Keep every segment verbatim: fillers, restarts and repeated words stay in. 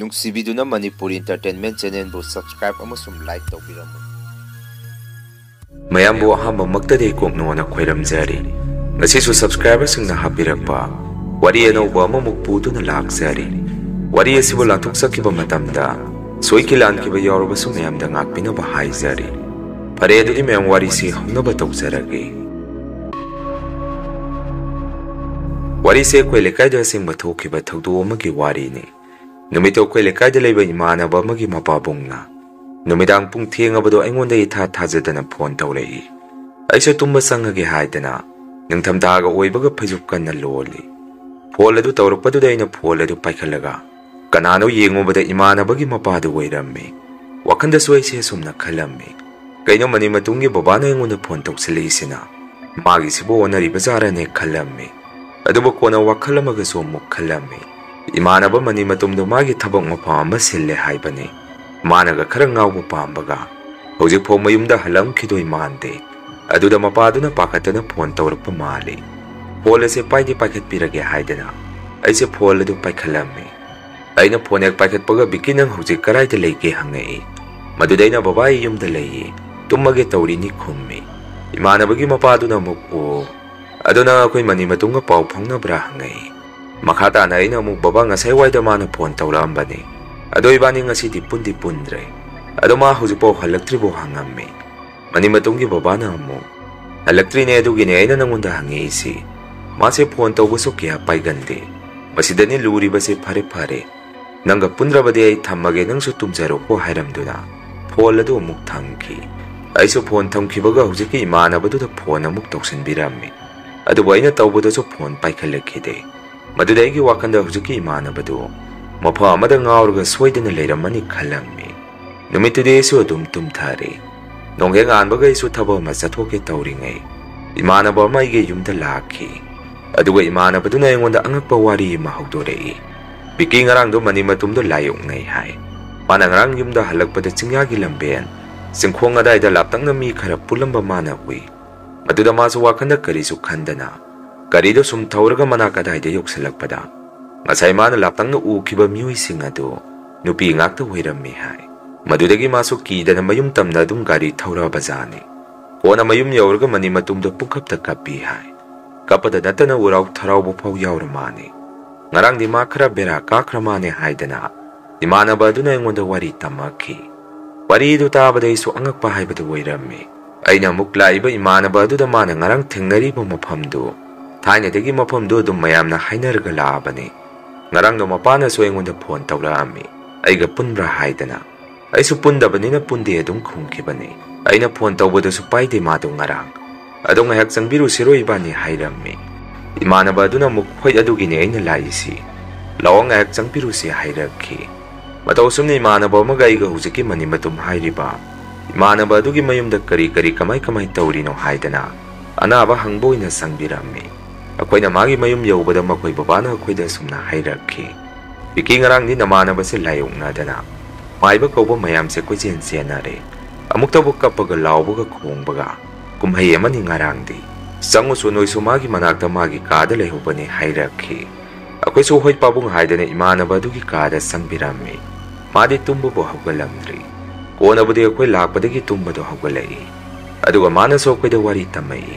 ꯅꯨꯡꯁꯤꯕꯤꯗꯨꯅ Manipur Entertainment Channelꯕꯨ subscribe ꯑꯃꯁꯨꯡ like ꯇꯧꯕꯤꯔꯝꯃꯨ꯫ ꯃꯌꯥꯝꯕꯨ ꯑꯍꯥꯟꯕꯃꯛꯇꯗꯤ ꯀꯣꯛꯅꯣꯅ ꯈꯣꯏꯔꯝꯖꯔꯤ꯫ ꯉꯁꯤꯁꯨ subscriberꯁꯤꯡꯅ ꯍꯥꯞꯄꯤꯔꯛꯄ ꯋꯥꯔꯤ ꯑꯅꯧꯕ ꯑꯃꯃꯨꯛ ꯄꯨꯗꯨꯅ ꯂꯥꯛꯆꯔꯤ꯫ ꯋꯥꯔꯤ ꯑꯁꯤꯕꯨ ꯂꯥꯟꯊꯣꯛꯆꯈꯤꯕ ꯃꯇꯝꯗ ꯁꯣꯏꯈꯤ ꯂꯥꯟꯈꯤꯕ ꯌꯥꯎꯔꯕꯁꯨ ꯃꯌꯥꯝꯗ ꯉꯥꯛꯄꯤꯅꯕ ꯍꯥꯏꯖꯔꯤ꯫ ꯐꯔꯦ, ꯑꯗꯨꯗꯤ ꯃꯌꯥꯝ ꯋꯥꯔꯤꯁꯤ ꯍꯧꯅꯕ ꯇꯧꯖꯔꯒꯦ꯫ ꯋꯥꯔꯤꯁꯦ ꯑꯩꯈꯣꯏ ꯂꯩꯀꯥꯏꯗ ꯑꯁꯦꯡꯕ ꯊꯣꯛꯈꯤꯕ ꯊꯧꯗꯣꯛ ꯑꯃꯒꯤ ꯋꯥꯔꯤꯅꯤ꯫ ꯅꯨꯃꯤꯠꯇꯣ ꯑꯩꯈꯣꯏ ꯂꯩꯀꯥꯏꯗ ꯂꯩꯕ ꯏꯃꯥꯟꯅꯕ ꯑꯃꯒꯤ ꯃꯄꯥꯕꯨꯡꯅ ꯅꯨꯃꯤꯗꯥꯡ ꯄꯨꯡ ꯊꯦꯡꯉꯕꯗꯣ ꯑꯩꯉꯣꯟꯗ ꯏꯊꯥ ꯊꯥꯖꯗꯅ phone ꯇꯧꯔꯛꯏ꯫ ꯑꯩꯁꯨ ꯇꯨꯝꯕ ꯆꯪꯉꯒꯦ ꯍꯥꯏꯗꯅ ꯅꯤꯡꯊꯝꯊꯥꯒ ꯑꯣꯏꯕꯒ ꯐꯩꯖꯨꯞ ꯀꯟꯅ ꯂꯣꯜꯂꯤ꯫ Phone ꯑꯗꯨ ꯇꯧꯔꯛꯄꯗꯨꯗ ꯑꯩꯅ phone ꯑꯗꯨ ꯄꯥꯏꯈꯠꯂꯒ ꯀꯅꯥꯅꯣ ꯌꯦꯡꯉꯨꯕꯗ ꯏꯃꯥꯟꯅꯕꯒꯤ ꯃꯄꯥꯗꯨ ꯑꯣꯏꯔꯝꯃꯤ꯫ ꯋꯥꯈꯜꯗꯁꯨ ꯑꯩꯁꯦ ꯑꯁꯨꯝꯅ ꯈꯜꯂꯝꯃꯤ, "ꯀꯩꯅꯣ ꯃꯅꯤꯃꯇꯨꯝꯒꯤ ꯕꯕꯥꯅ ꯑꯩꯉꯣꯟꯗ phone ꯇꯧꯁꯤꯜꯂꯛꯏꯁꯤꯅ? ꯃꯥꯒꯤꯁꯤꯕꯨ ꯑꯣꯟꯅꯔꯤꯕ ꯖꯥꯔꯅꯦ?" ꯈꯜꯂꯝꯃꯤ꯫ ꯑꯗꯨꯕꯨ ꯀꯣꯟꯅ ꯋꯥꯈꯜ ꯑꯃꯒꯁꯨ ꯑꯃꯨꯛ ꯈꯜꯂꯝꯃꯤ꯫ ꯏꯃꯥꯟꯅꯕ ꯃꯅꯤꯃꯇꯨꯝꯗꯣ ꯃꯥꯒꯤ ꯊꯕꯛ ꯃꯐꯝ ꯑꯃ ꯁꯤꯜꯂꯦ ꯍꯥꯏꯕꯅꯤ꯫ ꯃꯥꯅꯒ ꯈꯔ ꯉꯥꯎꯕ ꯄꯥꯝꯕꯒ ꯍꯧꯖꯤꯛꯐꯥꯎ ꯃꯌꯨꯝꯗ ꯍꯜꯂꯝꯈꯤꯗꯣꯏ ꯃꯥꯟꯗꯦ꯫ ꯑꯗꯨꯗ ꯃꯄꯥꯗꯨꯅ ꯄꯥꯈꯠꯇꯅ phone ꯇꯧꯔꯛꯄ ꯃꯥꯜꯂꯤ꯫ Phone ꯑꯁꯦ ꯄꯥꯏꯗꯤ ꯄꯥꯏꯈꯠꯄꯤꯔꯒꯦ ꯍꯥꯏꯗꯅ ꯑꯩꯁꯦ phone ꯑꯗꯨ ꯄꯥꯏꯈꯠꯂꯝꯃꯤ꯫ ꯑꯩꯅ phone ꯍꯦꯛ ꯄꯥꯏꯈꯠꯄꯒ, "ꯕꯤꯀꯤ, ꯅꯪ ꯍꯧꯖꯤꯛ ꯀꯗꯥꯏꯗ ꯂꯩꯒꯦ?" ꯍꯪꯉꯛꯏ꯫ ꯃꯗꯨꯗ ꯑꯩꯅ, "ꯕꯕꯥ, ꯑꯩ ꯌꯨꯝꯗ ꯂꯩꯌꯦ, ꯇꯨꯝꯃꯒꯦ ꯇꯧꯔꯤꯅꯤ" ꯈꯨꯝꯃꯤ꯫ ꯏꯃꯥꯟꯅꯕꯒꯤ ꯃꯄꯥꯗꯨꯅ ꯑꯃꯨꯛ, "ꯑꯣ, ꯑꯗꯣ ꯅꯪ ꯑꯩꯈꯣꯏ ꯃꯅꯤꯃꯇꯨꯝꯒ ꯄꯥꯎ ꯐꯥꯎꯅꯕ꯭ꯔꯥ?" ꯍꯪꯉꯛꯏ꯫ ꯃꯈꯥ ꯇꯥꯅ ꯑꯩꯅ ꯑꯃꯨꯛ, "ꯕꯕꯥ, ꯉꯁꯥꯏ ꯋꯥꯏꯗ ꯃꯥꯅ phone ꯇꯧꯔꯛꯑꯝꯕꯅꯤ꯫ ꯑꯗꯣ ꯏꯕꯥꯅꯤ ꯉꯁꯤꯗꯤ ꯄꯨꯟꯗꯤ ꯄꯨꯟꯗ꯭ꯔꯦ꯫ ꯑꯗꯣ ꯃꯥ ꯍꯧꯖꯤꯛꯐꯥꯎ ꯍꯜꯂꯛꯇ꯭ꯔꯤꯕꯣ?" ꯍꯪꯉꯝꯃꯤ꯫ ꯃꯅꯤꯃꯇꯨꯝꯒꯤ ꯕꯕꯥꯅ ꯑꯃꯨꯛ, "ꯍꯜꯂꯛꯇ꯭ꯔꯤꯅꯦ, ꯑꯗꯨꯒꯤꯅꯦ ꯑꯩꯅ ꯅꯪꯉꯣꯟꯗ ꯍꯪꯉꯛꯏꯁꯤ꯫ ꯃꯥꯁꯦ phone ꯇꯧꯕꯁꯨ ꯀꯌꯥ ꯄꯥꯏꯒꯟꯗꯦ꯫ ꯃꯁꯤꯗꯅꯤ ꯂꯨꯔꯤꯕꯁꯦ꯫ ꯐꯔꯦ, ꯐꯔꯦ, ꯅꯪꯒ ꯄꯨꯟꯗ꯭ꯔꯕꯗꯤ ꯑꯩ ꯊꯝꯃꯒꯦ, ꯅꯪꯁꯨ ꯇꯨꯝꯖꯔꯣꯀꯣ" ꯍꯥꯏꯔꯝꯗꯨꯅ phone ꯑꯗꯨ ꯑꯃꯨꯛ ꯊꯝꯈꯤ꯫ ꯑꯩꯁꯨ phone ꯊꯝꯈꯤꯕꯒ ꯍꯧꯖꯤꯛꯀꯤ ꯏꯃꯥꯟꯅꯕꯗꯨꯗ phone ꯑꯃꯨꯛ ꯇꯧꯁꯤꯟꯕꯤꯔꯝꯃꯤ꯫ ꯑꯗꯨꯕꯨ ꯑꯩꯅ ꯇꯧꯕꯗꯁꯨ phone ꯄꯥꯏꯈꯠꯂꯛꯈꯤꯗꯦ꯫ ꯃꯗꯨꯗ ꯑꯩꯒꯤ ꯋꯥꯈꯜꯗ ꯍꯧꯖꯤꯛꯀꯤ ꯏꯃꯥꯟꯅꯕꯗꯨ ꯃꯐꯝ ꯑꯃꯗ ꯉꯥꯎꯔꯒ ꯁꯣꯏꯗꯅ ꯂꯩꯔꯝꯃꯅꯤ ꯈꯜꯂꯝꯃꯤ꯫ ꯅꯨꯃꯤꯠꯇꯨꯗꯤ ꯑꯩꯁꯨ ꯑꯗꯨꯝ ꯇꯨꯝꯊꯔꯦ꯫ ꯅꯣꯡꯍꯦꯛ ꯉꯥꯟꯕꯒ ꯑꯩꯁꯨ ꯊꯕꯛ ꯑꯃ ꯆꯠꯊꯣꯛꯀꯦ ꯇꯧꯔꯤꯉꯩ, ꯏꯃꯥꯟꯅꯕ ꯑꯃ ꯑꯩꯒꯤ ꯌꯨꯝꯗ ꯂꯥꯛꯈꯤ꯫ ꯑꯗꯨꯒ ꯏꯃꯥꯟꯅꯕꯗꯨꯅ ꯑꯩꯉꯣꯟꯗ ꯑꯉꯛꯄ ꯋꯥꯔꯤ ꯑꯃ ꯍꯧꯗꯣꯔꯛꯏ꯫ "ꯕꯤꯀꯤ, ꯉꯔꯥꯡꯗꯣ ꯃꯅꯤꯃꯇꯨꯝꯗꯣ ꯂꯥꯏ ꯑꯣꯛꯅꯩ ꯍꯥꯏ꯫ ꯃꯥꯅ ꯉꯔꯥꯡ ꯌꯨꯝꯗ ꯍꯜꯂꯛꯄꯗ ꯆꯤꯡꯌꯥꯒꯤ ꯂꯝꯕꯦꯟ ꯆꯤꯡꯈꯣꯡ ꯑꯗꯥꯏꯗ ꯂꯥꯞꯇꯛꯅ ꯃꯤ ꯈꯔ ꯄꯨꯜꯂꯝꯕ ꯃꯥꯅ ꯎꯏ꯫ ꯃꯗꯨꯗ ꯃꯥꯁꯨ ꯋꯥꯈꯜꯗ ꯀꯔꯤꯁꯨ ꯈꯟꯗꯅ ꯒꯥꯔꯤꯗꯣ ꯁꯨꯝ ꯊꯧꯔꯒ ꯃꯅꯥꯛ ꯑꯗꯥꯏꯗ ꯌꯧꯁꯤꯜꯂꯛꯄꯗ, ꯉꯁꯥꯏ ꯃꯥꯅ ꯂꯥꯞꯇꯛꯅ ꯎꯈꯤꯕ ꯃꯤꯑꯣꯏꯁꯤꯡ ꯑꯗꯨ ꯅꯨꯄꯤ ꯉꯥꯛꯇ ꯑꯣꯏꯔꯝꯃꯤ ꯍꯥꯏ꯫ ꯃꯗꯨꯗꯒꯤ ꯃꯥꯁꯨ ꯀꯤꯗꯅ ꯃꯌꯨꯝ ꯇꯝꯅ ꯑꯗꯨꯝ ꯒꯥꯔꯤ ꯊꯧꯔꯛꯑꯕꯖꯥꯠꯅꯤ꯫ ꯀꯣꯟꯅ ꯃꯌꯨꯝ ꯌꯧꯔꯒ ꯃꯅꯤ ꯃꯇꯨꯝꯗꯣ ꯄꯨꯡꯀꯞꯇ ꯀꯞꯄꯤ ꯍꯥꯏ꯫ ꯀꯞꯄꯗ ꯅꯠꯇꯅ ꯎꯔꯥꯎ ꯊꯔꯥꯎꯕ ꯐꯥꯎ ꯌꯥꯎꯔ ꯃꯥꯅꯤ꯫ ꯉꯔꯥꯡꯗꯤ ꯃꯥ ꯈꯔ ꯕꯦꯔꯥ ꯀꯥꯈ꯭ꯔ ꯃꯥꯅꯦ ꯍꯥꯏꯗꯅ ꯏꯃꯥꯟꯅꯕ ꯑꯗꯨꯅ ꯑꯩꯉꯣꯟꯗ ꯋꯥꯔꯤ ꯇꯝꯃꯛꯈꯤ꯫ ꯋꯥꯔꯤꯗꯨ ꯇꯥꯕꯗ ꯑꯩꯁꯨ ꯑꯉꯛꯄ ꯍꯥꯏꯕꯗꯨ ꯑꯣꯏꯔꯝꯃꯤ꯫ ꯑꯩꯅ ꯑꯃꯨꯛ ꯂꯥꯛꯏꯕ ꯏꯃꯥꯟꯅꯕ ꯑꯗꯨꯗ ꯃꯥꯅ ꯉꯔꯥꯡ ꯊꯦꯡꯅꯔꯤꯕ ꯃꯐꯝꯗꯨ, ꯊꯥꯏꯅꯗꯒꯤ ꯃꯐꯝꯗꯨ ꯑꯗꯨꯝ ꯃꯌꯥꯝꯅ ꯍꯥꯏꯅꯔꯒ ꯂꯥꯛꯑꯕꯅꯤ꯫ ꯉꯔꯥꯡꯗꯣ ꯃꯄꯥꯅꯁꯨ ꯑꯩꯉꯣꯟꯗ ꯐꯣꯟ ꯇꯧꯔꯛꯑꯝꯃꯤ, ꯑꯩꯒ ꯄꯨꯟꯕ꯭ꯔꯥ ꯍꯥꯏꯗꯅ꯫ ꯑꯩꯁꯨ ꯄꯨꯟꯗꯕꯅꯤꯅ ꯄꯨꯟꯗꯦ ꯑꯗꯨꯝ ꯈꯨꯝꯈꯤꯕꯅꯤ꯫ ꯑꯩꯅ ꯐꯣꯟ ꯇꯧꯕꯗꯁꯨ ꯄꯥꯏꯗꯦ ꯃꯥꯗꯣ ꯉꯔꯥꯡ꯫ "ꯑꯗꯣ ꯉꯥꯏꯍꯥꯛ ꯆꯪꯕꯤꯔꯨꯁꯤꯔꯣ ꯏꯕꯥꯅꯤ?" ꯍꯥꯏꯔꯝꯃꯤ꯫ ꯏꯃꯥꯟꯅꯕ ꯑꯗꯨꯅ ꯑꯃꯨꯛ, "ꯍꯣꯏ, ꯑꯗꯨꯒꯤꯅꯦ ꯑꯩꯅ ꯂꯥꯛꯏꯁꯤ꯫ ꯂꯥꯛꯑꯣ, ꯉꯥꯏꯍꯥꯛ ꯆꯪꯕꯤꯔꯨꯁꯤ" ꯍꯥꯏꯔꯛꯈꯤ꯫ ꯃꯇꯧ ꯑꯁꯨꯝꯅ ꯏꯃꯥꯟꯅꯕ ꯑꯃꯒ ꯑꯩꯒ ꯍꯧꯖꯤꯛꯀꯤ ꯃꯅꯤ ꯃꯇꯨꯝ ꯍꯥꯏꯔꯤꯕ ꯏꯃꯥꯟꯅꯕ ꯑꯗꯨꯒꯤ ꯃꯌꯨꯝꯗ ꯀꯔꯤ ꯀꯔꯤ ꯀꯃꯥꯏ ꯀꯃꯥꯏ ꯇꯧꯔꯤꯅꯣ ꯍꯥꯏꯗꯅ ꯑꯅꯥꯕ ꯍꯪꯕ ꯑꯣꯏꯅ ꯆꯪꯕꯤꯔꯝꯃꯤ꯫ ꯑꯩꯈꯣꯏꯅ ꯃꯥꯒꯤ ꯃꯌꯨꯝ ꯌꯧꯕꯗ ꯃꯈꯣꯏ ꯕꯕꯥꯅ ꯑꯩꯈꯣꯏꯗ ꯑꯁꯨꯝꯅ ꯍꯥꯏꯔꯛꯈꯤ, "ꯕꯤꯀꯤ, ꯉꯔꯥꯡꯗꯤ ꯅꯃꯥꯟꯅꯕꯁꯦ ꯂꯥꯏꯑꯣꯛꯅꯗꯅ ꯃꯥꯏꯕ ꯀꯧꯕ ꯃꯌꯥꯝꯁꯦ ꯀꯣꯏꯆꯦꯟ ꯆꯦꯟꯅꯔꯦ꯫ ꯑꯃꯨꯛꯇꯕꯨ ꯀꯞꯄꯒ ꯂꯥꯎꯕꯒ ꯈꯣꯡꯕꯒ꯫ ꯀꯨꯝꯍꯩ ꯑꯃꯅꯤ ꯉꯔꯥꯡꯗꯤ꯫ ꯆꯪꯉꯨꯁꯨ ꯅꯣꯏꯁꯨ ꯃꯥꯒꯤ ꯃꯅꯥꯛꯇ ꯃꯥꯒꯤ ꯀꯥꯗ ꯂꯩꯍꯧꯕꯅꯤ" ꯍꯥꯏꯔꯛꯈꯤ꯫ ꯑꯩꯈꯣꯏꯁꯨ "ꯍꯣꯏ ꯄꯥꯕꯨꯡ" ꯍꯥꯏꯗꯅ ꯏꯃꯥꯟꯅꯕ ꯑꯗꯨꯒꯤ ꯀꯥꯗ ꯆꯪꯕꯤꯔꯝꯃꯤ꯫ ꯃꯥꯗꯤ ꯇꯨꯝꯕꯕꯨ ꯍꯧꯒꯠꯂꯝꯗ꯭ꯔꯤ꯫ ꯀꯣꯟꯅꯕꯨꯗꯤ ꯑꯩꯈꯣꯏ ꯂꯥꯛꯄꯗꯒꯤ ꯇꯨꯝꯕꯗꯣ ꯍꯧꯒꯠꯂꯛꯏ꯫ ꯑꯗꯨꯒ ꯃꯥꯅꯁꯨ ꯑꯩꯈꯣꯏꯗ ꯋꯥꯔꯤ ꯇꯝꯃꯛꯏ꯫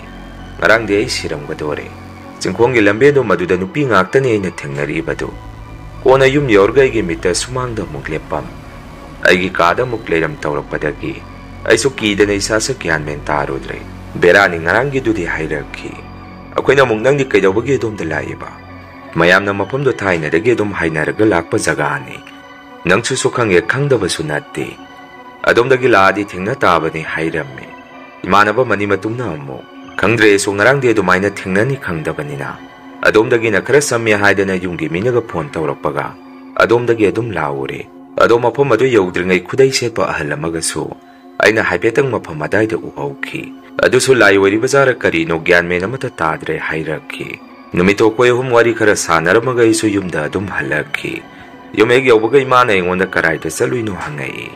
"ꯉꯔꯥꯡꯗꯤ ꯑꯩ ꯁꯤꯔꯝꯒꯗꯣꯔꯦ꯫ ꯆꯤꯡꯈꯣꯡꯒꯤ ꯂꯝꯕꯦꯟꯗꯣ ꯃꯗꯨꯗ ꯅꯨꯄꯤ ꯉꯥꯛꯇꯅꯤ ꯑꯩꯅ ꯊꯦꯡꯅꯔꯤꯕꯗꯨ꯫ ꯀꯣꯟꯅ ꯌꯨꯝ ꯌꯧꯔꯒ ꯑꯩꯒꯤ ꯃꯤꯠꯇ ꯁꯨꯃꯥꯡꯗ ꯑꯃꯨꯛ ꯂꯦꯞꯄꯝ, ꯑꯩꯒꯤ ꯀꯥꯗ ꯑꯃꯨꯛ ꯂꯩꯔꯝ ꯇꯧꯔꯛꯄꯗꯒꯤ ꯑꯩꯁꯨ ꯀꯤꯗꯅ ꯏꯁꯥꯁꯦ ꯒ꯭ꯌꯥꯟ ꯃꯦꯟ ꯇꯥꯔꯨꯗ꯭ꯔꯦ꯫ ꯕꯦꯔꯥꯅꯤ ꯉꯔꯥꯡꯒꯤꯗꯨꯗꯤ" ꯍꯥꯏꯔꯛꯈꯤ꯫ ꯑꯩꯈꯣꯏꯅ ꯑꯃꯨꯛ "ꯅꯪꯗꯤ ꯀꯩꯗꯧꯕꯒꯤ ꯑꯗꯣꯝꯗ ꯂꯥꯛꯏꯕ? ꯃꯌꯥꯝꯅ ꯃꯐꯝꯗꯣ ꯊꯥꯏꯅꯗꯒꯤ ꯑꯗꯨꯝ ꯍꯥꯏꯅꯔꯒ ꯂꯥꯛꯄ ꯖꯒꯥꯅꯤ꯫ ꯅꯪꯁꯨꯁꯨ ꯈꯪꯉꯦ, ꯈꯪꯗꯕꯁꯨ ꯅꯠꯇꯦ꯫ ꯑꯗꯣꯝꯗꯒꯤ ꯂꯥꯛꯑꯗꯤ ꯊꯦꯡꯅ ꯇꯥꯕꯅꯤ" ꯍꯥꯏꯔꯝꯃꯤ꯫ ꯏꯃꯥꯟꯅꯕ ꯃꯅꯤ ꯃꯇꯨꯝꯅ ꯑꯃꯨꯛ, "ꯈꯪꯗ꯭ꯔꯦ ꯑꯩꯁꯨ, ꯉꯔꯥꯡꯗꯤ ꯑꯗꯨꯃꯥꯏꯅ ꯊꯦꯡꯅꯅꯤ ꯈꯪꯗꯕꯅꯤꯅ꯫ ꯑꯗꯣꯝꯗꯒꯤꯅ ꯈꯔ ꯁꯝꯃꯦ ꯍꯥꯏꯗꯅ ꯌꯨꯝꯒꯤ ꯃꯤꯅꯒ ꯐꯣꯟ ꯇꯧꯔꯛꯄꯒ ꯑꯗꯣꯝꯗꯒꯤ ꯑꯗꯨꯝ ꯂꯥꯛꯎꯔꯦ꯫ ꯑꯗꯣ ꯃꯐꯝ ꯑꯗꯨ ꯌꯧꯗ꯭ꯔꯤꯉꯩ ꯈꯨꯗꯩ ꯁꯦꯠꯄ ꯑꯍꯜ ꯑꯃꯒꯁꯨ ꯑꯩꯅ ꯍꯥꯏꯐꯦꯠꯇꯪ ꯃꯐꯝ ꯑꯗꯥꯏꯗ ꯎꯍꯧꯈꯤ꯫ ꯑꯗꯨꯁꯨ ꯂꯥꯏ ꯑꯣꯏꯔꯤꯕ ꯖꯥꯔ ꯀꯔꯤꯅꯣ ꯒ꯭ꯌꯥꯟ ꯃꯦꯟ ꯑꯃꯠꯇ ꯇꯥꯗ꯭ꯔꯦ" ꯍꯥꯏꯔꯛꯈꯤ꯫ ꯅꯨꯃꯤꯠꯇꯣ ꯑꯩꯈꯣꯏ ꯑꯍꯨꯝ ꯋꯥꯔꯤ ꯈꯔ ꯁꯥꯟꯅꯔꯝꯃꯒ ꯑꯩꯁꯨ ꯌꯨꯝꯗ ꯑꯗꯨꯝ ꯍꯜꯂꯛꯈꯤ꯫ ꯌꯨꯝ ꯍꯦꯛ ꯌꯧꯕꯒ ꯏꯃꯥꯅ ꯑꯩꯉꯣꯟꯗ "ꯀꯔꯥꯏꯗ ꯆꯠꯂꯨꯏꯅꯣ?" ꯍꯪꯉꯛꯏ꯫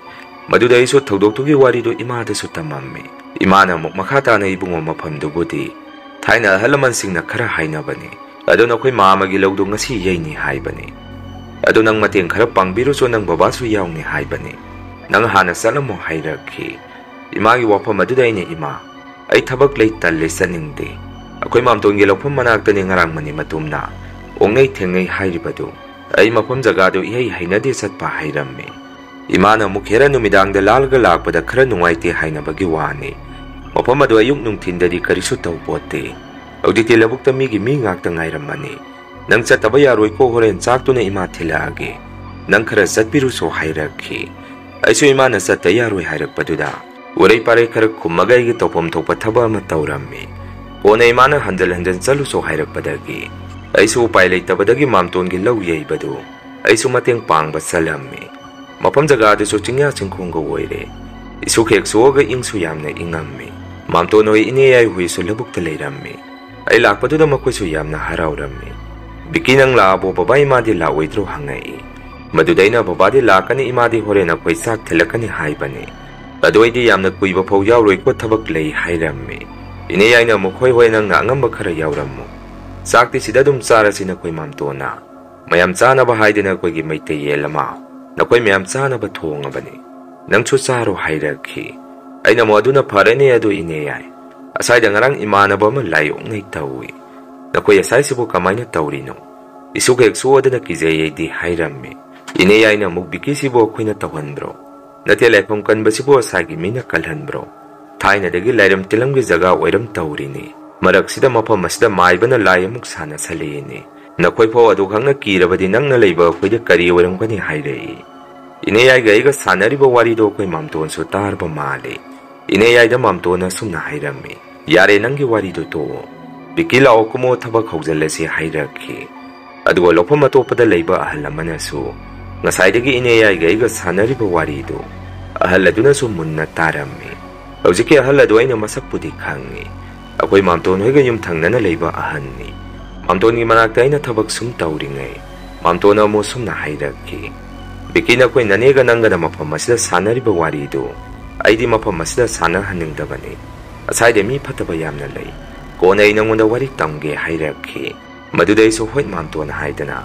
ꯃꯗꯨꯗ ꯑꯩꯁꯨ ꯊꯧꯗꯣꯛꯇꯨꯒꯤ ꯋꯥꯔꯤꯗꯨ ꯏꯃꯥꯗꯁꯨ ꯇꯝꯃꯝꯃꯤ꯫ ꯏꯃꯥꯅ ꯑꯃꯨꯛ ꯃꯈꯥ ꯇꯥꯅ "ꯏꯕꯨꯡꯉꯣ, ꯃꯐꯝꯗꯨꯕꯨꯗꯤ ꯊꯥꯏꯅ ꯑꯍꯜ ꯂꯃꯟꯁꯤꯡꯅ ꯈꯔ ꯍꯥꯏꯅꯕꯅꯤ꯫ ꯑꯗꯨ ꯅꯈꯣꯏ ꯃꯥꯃꯒꯤ ꯂꯧꯗꯨ ꯉꯁꯤ ꯌꯩꯅꯤ ꯍꯥꯏꯕꯅꯤ꯫ "ꯑꯗꯨ ꯅꯪ ꯃꯇꯦꯡ ꯈꯔ ꯄꯥꯡꯕꯤꯔꯨꯆꯣ, ꯅꯪ ꯕꯕꯥꯁꯨ ꯌꯥꯎꯅꯤ ꯍꯥꯏꯕꯅꯤ꯫ ꯅꯪ ꯍꯥꯟꯅ ꯆꯠꯂꯝꯃꯣ" ꯍꯥꯏꯔꯛꯈꯤ꯫ ꯏꯃꯥꯒꯤ ꯋꯥꯐꯝ ꯑꯗꯨꯗ ꯑꯩꯅ, "ꯏꯃꯥ, ꯑꯩ ꯊꯕꯛ ꯂꯩ, ꯇꯜꯂꯦ, ꯆꯠꯅꯤꯡꯗꯦ꯫ ꯑꯩꯈꯣꯏ ꯃꯥꯝꯇꯣꯟꯒꯤ ꯂꯧꯐꯝ ꯃꯅꯥꯛꯇꯅꯤ ꯉꯔꯥꯡ ꯃꯅꯤ ꯃꯇꯨꯝꯅ ꯑꯣꯛꯅꯩ ꯊꯦꯡꯅꯩ ꯍꯥꯏꯔꯤꯕꯗꯨ꯫ ꯑꯩ ꯃꯐꯝ ꯖꯒꯥꯗꯨ ꯏꯍꯩ ꯍꯩꯅꯗꯦ ꯆꯠꯄ" ꯍꯥꯏꯔꯝꯃꯤ꯫ ꯏꯃꯥꯅ ꯑꯃꯨꯛ ꯍꯦꯔꯥ ꯅꯨꯃꯤꯗꯥꯡꯗ ꯂꯥꯜꯂꯒ ꯂꯥꯛꯄꯗ ꯈꯔ ꯅꯨꯡꯉꯥꯏꯇꯦ ꯍꯥꯏꯅꯕꯒꯤ ꯋꯥꯅꯤ꯫ ꯃꯐꯝ ꯑꯗꯨ ꯑꯌꯨꯛ ꯅꯨꯡꯊꯤꯟꯗꯗꯤ ꯀꯔꯤꯁꯨ ꯇꯧꯄꯣꯠꯇꯦ꯫ ꯍꯧꯖꯤꯛꯇꯤ ꯂꯧꯕꯨꯛꯇ ꯃꯤꯒꯤ ꯃꯤ ꯉꯥꯛꯇ ꯉꯥꯏꯔꯝꯃꯅꯤ꯫ "ꯅꯪ ꯆꯠꯇꯕ ꯌꯥꯔꯣꯏꯀꯣ, ꯍꯣꯔꯦꯟ ꯆꯥꯛꯇꯨꯅ ꯏꯃꯥ ꯊꯤꯜꯂꯛꯑꯒꯦ꯫ ꯅꯪ ꯈꯔ ꯆꯠꯄꯤꯔꯨꯆꯣ" ꯍꯥꯏꯔꯛꯈꯤ꯫ ꯑꯩꯁꯨ ꯏꯃꯥꯅ ꯆꯠꯇ ꯌꯥꯔꯣꯏ ꯍꯥꯏꯔꯛꯄꯗꯨꯗ ꯎꯔꯩ ꯄꯥꯔꯩ ꯈꯔ ꯈꯨꯝꯃꯒ ꯑꯩꯒꯤ ꯇꯧꯐꯝ ꯊꯣꯛꯄ ꯊꯕꯛ ꯑꯃ ꯇꯧꯔꯝꯃꯤ꯫ ꯀꯣꯟꯅ ꯏꯃꯥꯅ "ꯍꯟꯖꯤꯟ ꯍꯟꯖꯤꯟ ꯆꯠꯂꯨꯆꯣ" ꯍꯥꯏꯔꯛꯄꯗꯒꯤ ꯑꯩꯁꯨ ꯎꯄꯥꯏ ꯂꯩꯇꯕꯗꯒꯤ ꯃꯥꯝꯇꯣꯟꯒꯤ ꯂꯧ ꯌꯩꯕꯗꯨ ꯑꯩꯁꯨ ꯃꯇꯦꯡ ꯄꯥꯡꯕ ꯆꯠꯂꯝꯃꯤ꯫ ꯃꯐꯝ ꯖꯒꯥ ꯑꯗꯨꯁꯨ ꯆꯤꯡꯌꯥ ꯆꯤꯡꯈꯣꯡꯒ ꯑꯣꯏꯔꯦ꯫ ꯏꯁꯨ ꯈꯦꯛ ꯁꯣꯛꯑꯒ ꯏꯪꯁꯨ ꯌꯥꯝꯅ ꯏꯪꯉꯝꯃꯤ꯫ ꯃꯥꯝꯇꯣꯟ ꯍꯣꯏ, ꯏꯅꯦ ꯌꯥꯏ ꯍꯣꯏꯁꯨ ꯂꯧꯕꯨꯛꯇ ꯂꯩꯔꯝꯃꯤ꯫ ꯑꯩ ꯂꯥꯛꯄꯗꯨꯗ ꯃꯈꯣꯏꯁꯨ ꯌꯥꯝꯅ ꯍꯔꯥꯎꯔꯝꯃꯤ꯫ "ꯕꯤꯀꯤ, ꯅꯪ ꯂꯥꯛꯑꯕꯣ? ꯕꯕꯥ ꯏꯃꯥꯗꯤ ꯂꯥꯛꯑꯣꯏꯗ꯭ꯔꯣ?" ꯍꯪꯉꯛꯏ꯫ ꯃꯗꯨꯗ ꯑꯩꯅ, "ꯕꯕꯥꯗꯤ ꯂꯥꯛꯀꯅꯤ, ꯏꯃꯥꯗꯤ ꯍꯣꯔꯦꯟ ꯑꯩꯈꯣꯏ ꯆꯥꯛ ꯊꯤꯜꯂꯛꯀꯅꯤ" ꯍꯥꯏꯕꯅꯤ꯫ "ꯑꯗꯨ ꯑꯩꯗꯤ ꯌꯥꯝꯅ ꯀꯨꯏꯕ ꯐꯥꯎ ꯌꯥꯎꯔꯣꯏꯀꯣ, ꯊꯕꯛ ꯂꯩ" ꯍꯥꯏꯔꯝꯃꯤ꯫ ꯏꯅꯦ ꯌꯥꯏꯅ ꯑꯃꯨꯛ, "ꯍꯣꯏ ꯍꯣꯏ, ꯅꯪꯅ ꯑꯉꯝꯕ ꯈꯔ ꯌꯥꯎꯔꯝꯃꯨ꯫ ꯆꯥꯛꯇꯤ ꯁꯤꯗ ꯑꯗꯨꯝ ꯆꯥꯔꯁꯤ ꯅꯈꯣꯏ ꯃꯥꯝꯇꯣꯟꯅ꯫ ꯃꯌꯥꯝ ꯆꯥꯅꯕ ꯍꯥꯏꯗꯅ ꯑꯩꯈꯣꯏꯒꯤ ꯃꯩꯇꯩ ꯌꯦꯟ ꯑꯃ ꯅꯈꯣꯏ ꯃꯌꯥꯝ ꯆꯥꯅꯕ ꯊꯣꯡꯉꯕꯅꯤ꯫ ꯅꯪꯁꯨ ꯆꯥꯔꯣ" ꯍꯥꯏꯔꯛꯈꯤ꯫ ꯑꯩꯅ ꯑꯃꯨꯛ, "ꯑꯗꯨꯅ ꯐꯔꯦꯅꯦ, ꯑꯗꯨ ꯏꯅꯦ ꯌꯥꯏ꯫ ꯑꯁꯥꯏꯗ ꯉꯔꯥꯡ ꯏꯃꯥꯟꯅꯕ ꯑꯃ ꯂꯥꯏ ꯑꯣꯛꯅꯩ ꯇꯧꯏ꯫ ꯅꯈꯣꯏ ꯑꯁꯥꯏꯁꯤꯕꯨ ꯀꯃꯥꯏꯅ ꯇꯧꯔꯤꯅꯣ? ꯏꯁꯨ ꯍꯦꯛ ꯁꯣꯛꯑꯗꯅ ꯀꯤꯖꯩ ꯑꯩꯗꯤ" ꯍꯥꯏꯔꯝꯃꯤ꯫ ꯏꯅꯦ ꯌꯥꯏꯅ ꯑꯃꯨꯛ, "ꯕꯤꯀꯤꯁꯤꯕꯨ ꯑꯩꯈꯣꯏꯅ ꯇꯧꯍꯟꯕ꯭ꯔꯣ? ꯅꯠꯇꯦ, ꯂꯥꯏꯐꯝ ꯀꯟꯕꯁꯤꯕꯨ ꯑꯁꯥꯏꯒꯤ ꯃꯤꯅ ꯀꯜꯍꯟꯕ꯭ꯔꯣ? ꯊꯥꯏꯅꯗꯒꯤ ꯂꯥꯏꯔꯝ ꯇꯤꯜꯂꯝꯒꯤ ꯖꯒꯥ ꯑꯣꯏꯔꯝ ꯇꯧꯔꯤꯅꯤ꯫ ꯃꯔꯛꯁꯤꯗ ꯃꯐꯝ ꯑꯁꯤꯗ ꯃꯥꯏꯕꯅ ꯂꯥꯏ ꯑꯃꯨꯛ ꯁꯥꯟꯅꯁꯜꯂꯛꯏꯅꯤ꯫ ꯅꯈꯣꯏ ꯐꯥꯎ ꯑꯗꯨꯈꯛꯅ ꯀꯤꯔꯕꯗꯤ ꯅꯪꯅ ꯂꯩꯕ ꯑꯩꯈꯣꯏꯗ ꯀꯔꯤ ꯑꯣꯏꯔꯝꯒꯅꯤ?" ꯍꯥꯏꯔꯛꯏ꯫ ꯏꯅꯦ ꯌꯥꯏꯒ ꯑꯩꯒ ꯁꯥꯟꯅꯔꯤꯕ ꯋꯥꯔꯤꯗꯣ ꯑꯩꯈꯣꯏ ꯃꯥꯝꯇꯣꯟꯁꯨ ꯇꯥꯔꯕ ꯃꯥꯜꯂꯤ꯫ ꯏꯅꯦ ꯌꯥꯏꯗ ꯃꯥꯝꯇꯣꯟꯅ ꯑꯁꯨꯝꯅ ꯍꯥꯏꯔꯝꯃꯤ, "ꯌꯥꯔꯦ, ꯅꯪꯒꯤ ꯋꯥꯔꯤꯗꯨ ꯇꯣꯛꯑꯣ꯫ ꯕꯤꯀꯤ, ꯂꯥꯛꯑꯣ, ꯀꯨꯝꯃꯣ, ꯊꯕꯛ ꯍꯧꯖꯤꯜꯂꯁꯤ" ꯍꯥꯏꯔꯛꯈꯤ꯫ ꯑꯗꯨꯒ ꯂꯧꯐꯝ ꯑꯇꯣꯞꯄꯗ ꯂꯩꯕ ꯑꯍꯜ ꯑꯃꯅꯁꯨ ꯉꯁꯥꯏꯗꯒꯤ ꯏꯅꯦ ꯌꯥꯏꯒ ꯑꯩꯒ ꯁꯥꯟꯅꯔꯤꯕ ꯋꯥꯔꯤꯗꯨ ꯑꯍꯜ ꯑꯗꯨꯅꯁꯨ ꯃꯨꯟꯅ ꯇꯥꯔꯝꯃꯤ꯫ ꯍꯧꯖꯤꯛꯀꯤ ꯑꯍꯜ ꯑꯗꯨ ꯑꯩꯅ ꯃꯁꯛꯄꯨꯗꯤ ꯈꯪꯉꯤ꯫ ꯑꯩꯈꯣꯏ ꯃꯥꯝꯇꯣꯟ ꯍꯣꯏꯒ ꯌꯨꯝꯊꯪꯅꯅ ꯂꯩꯕ ꯑꯍꯟꯅꯤ꯫ ꯃꯥꯝꯇꯣꯟꯒꯤ ꯃꯅꯥꯛꯇ ꯑꯩꯅ ꯊꯕꯛ ꯁꯨꯝ ꯇꯧꯔꯤꯉꯩ, ꯃꯥꯝꯇꯣꯟꯅ ꯑꯃꯨꯛ ꯁꯨꯝꯅ ꯍꯥꯏꯔꯛꯈꯤ, "ꯕꯤꯀꯤ, ꯅꯈꯣꯏ ꯅꯅꯦꯒ ꯅꯪꯒꯅ ꯃꯐꯝ ꯑꯁꯤꯗ ꯁꯥꯟꯅꯔꯤꯕ ꯋꯥꯔꯤꯗꯨ ꯑꯩꯗꯤ ꯃꯐꯝ ꯑꯁꯤꯗ ꯁꯥꯟꯅꯍꯟꯅꯤꯡꯗꯕꯅꯤ꯫ ꯑꯁꯥꯏꯗ ꯃꯤ ꯐꯠꯇꯕ ꯌꯥꯝꯅ ꯂꯩ꯫ ꯀꯣꯟꯅ ꯑꯩ ꯅꯉꯣꯟꯗ ꯋꯥꯔꯤ ꯇꯝꯒꯦ" ꯍꯥꯏꯔꯛꯈꯤ꯫ ꯃꯗꯨꯗ ꯑꯩꯁꯨ "ꯍꯣꯏ ꯃꯥꯝꯇꯣꯟ" ꯍꯥꯏꯗꯅ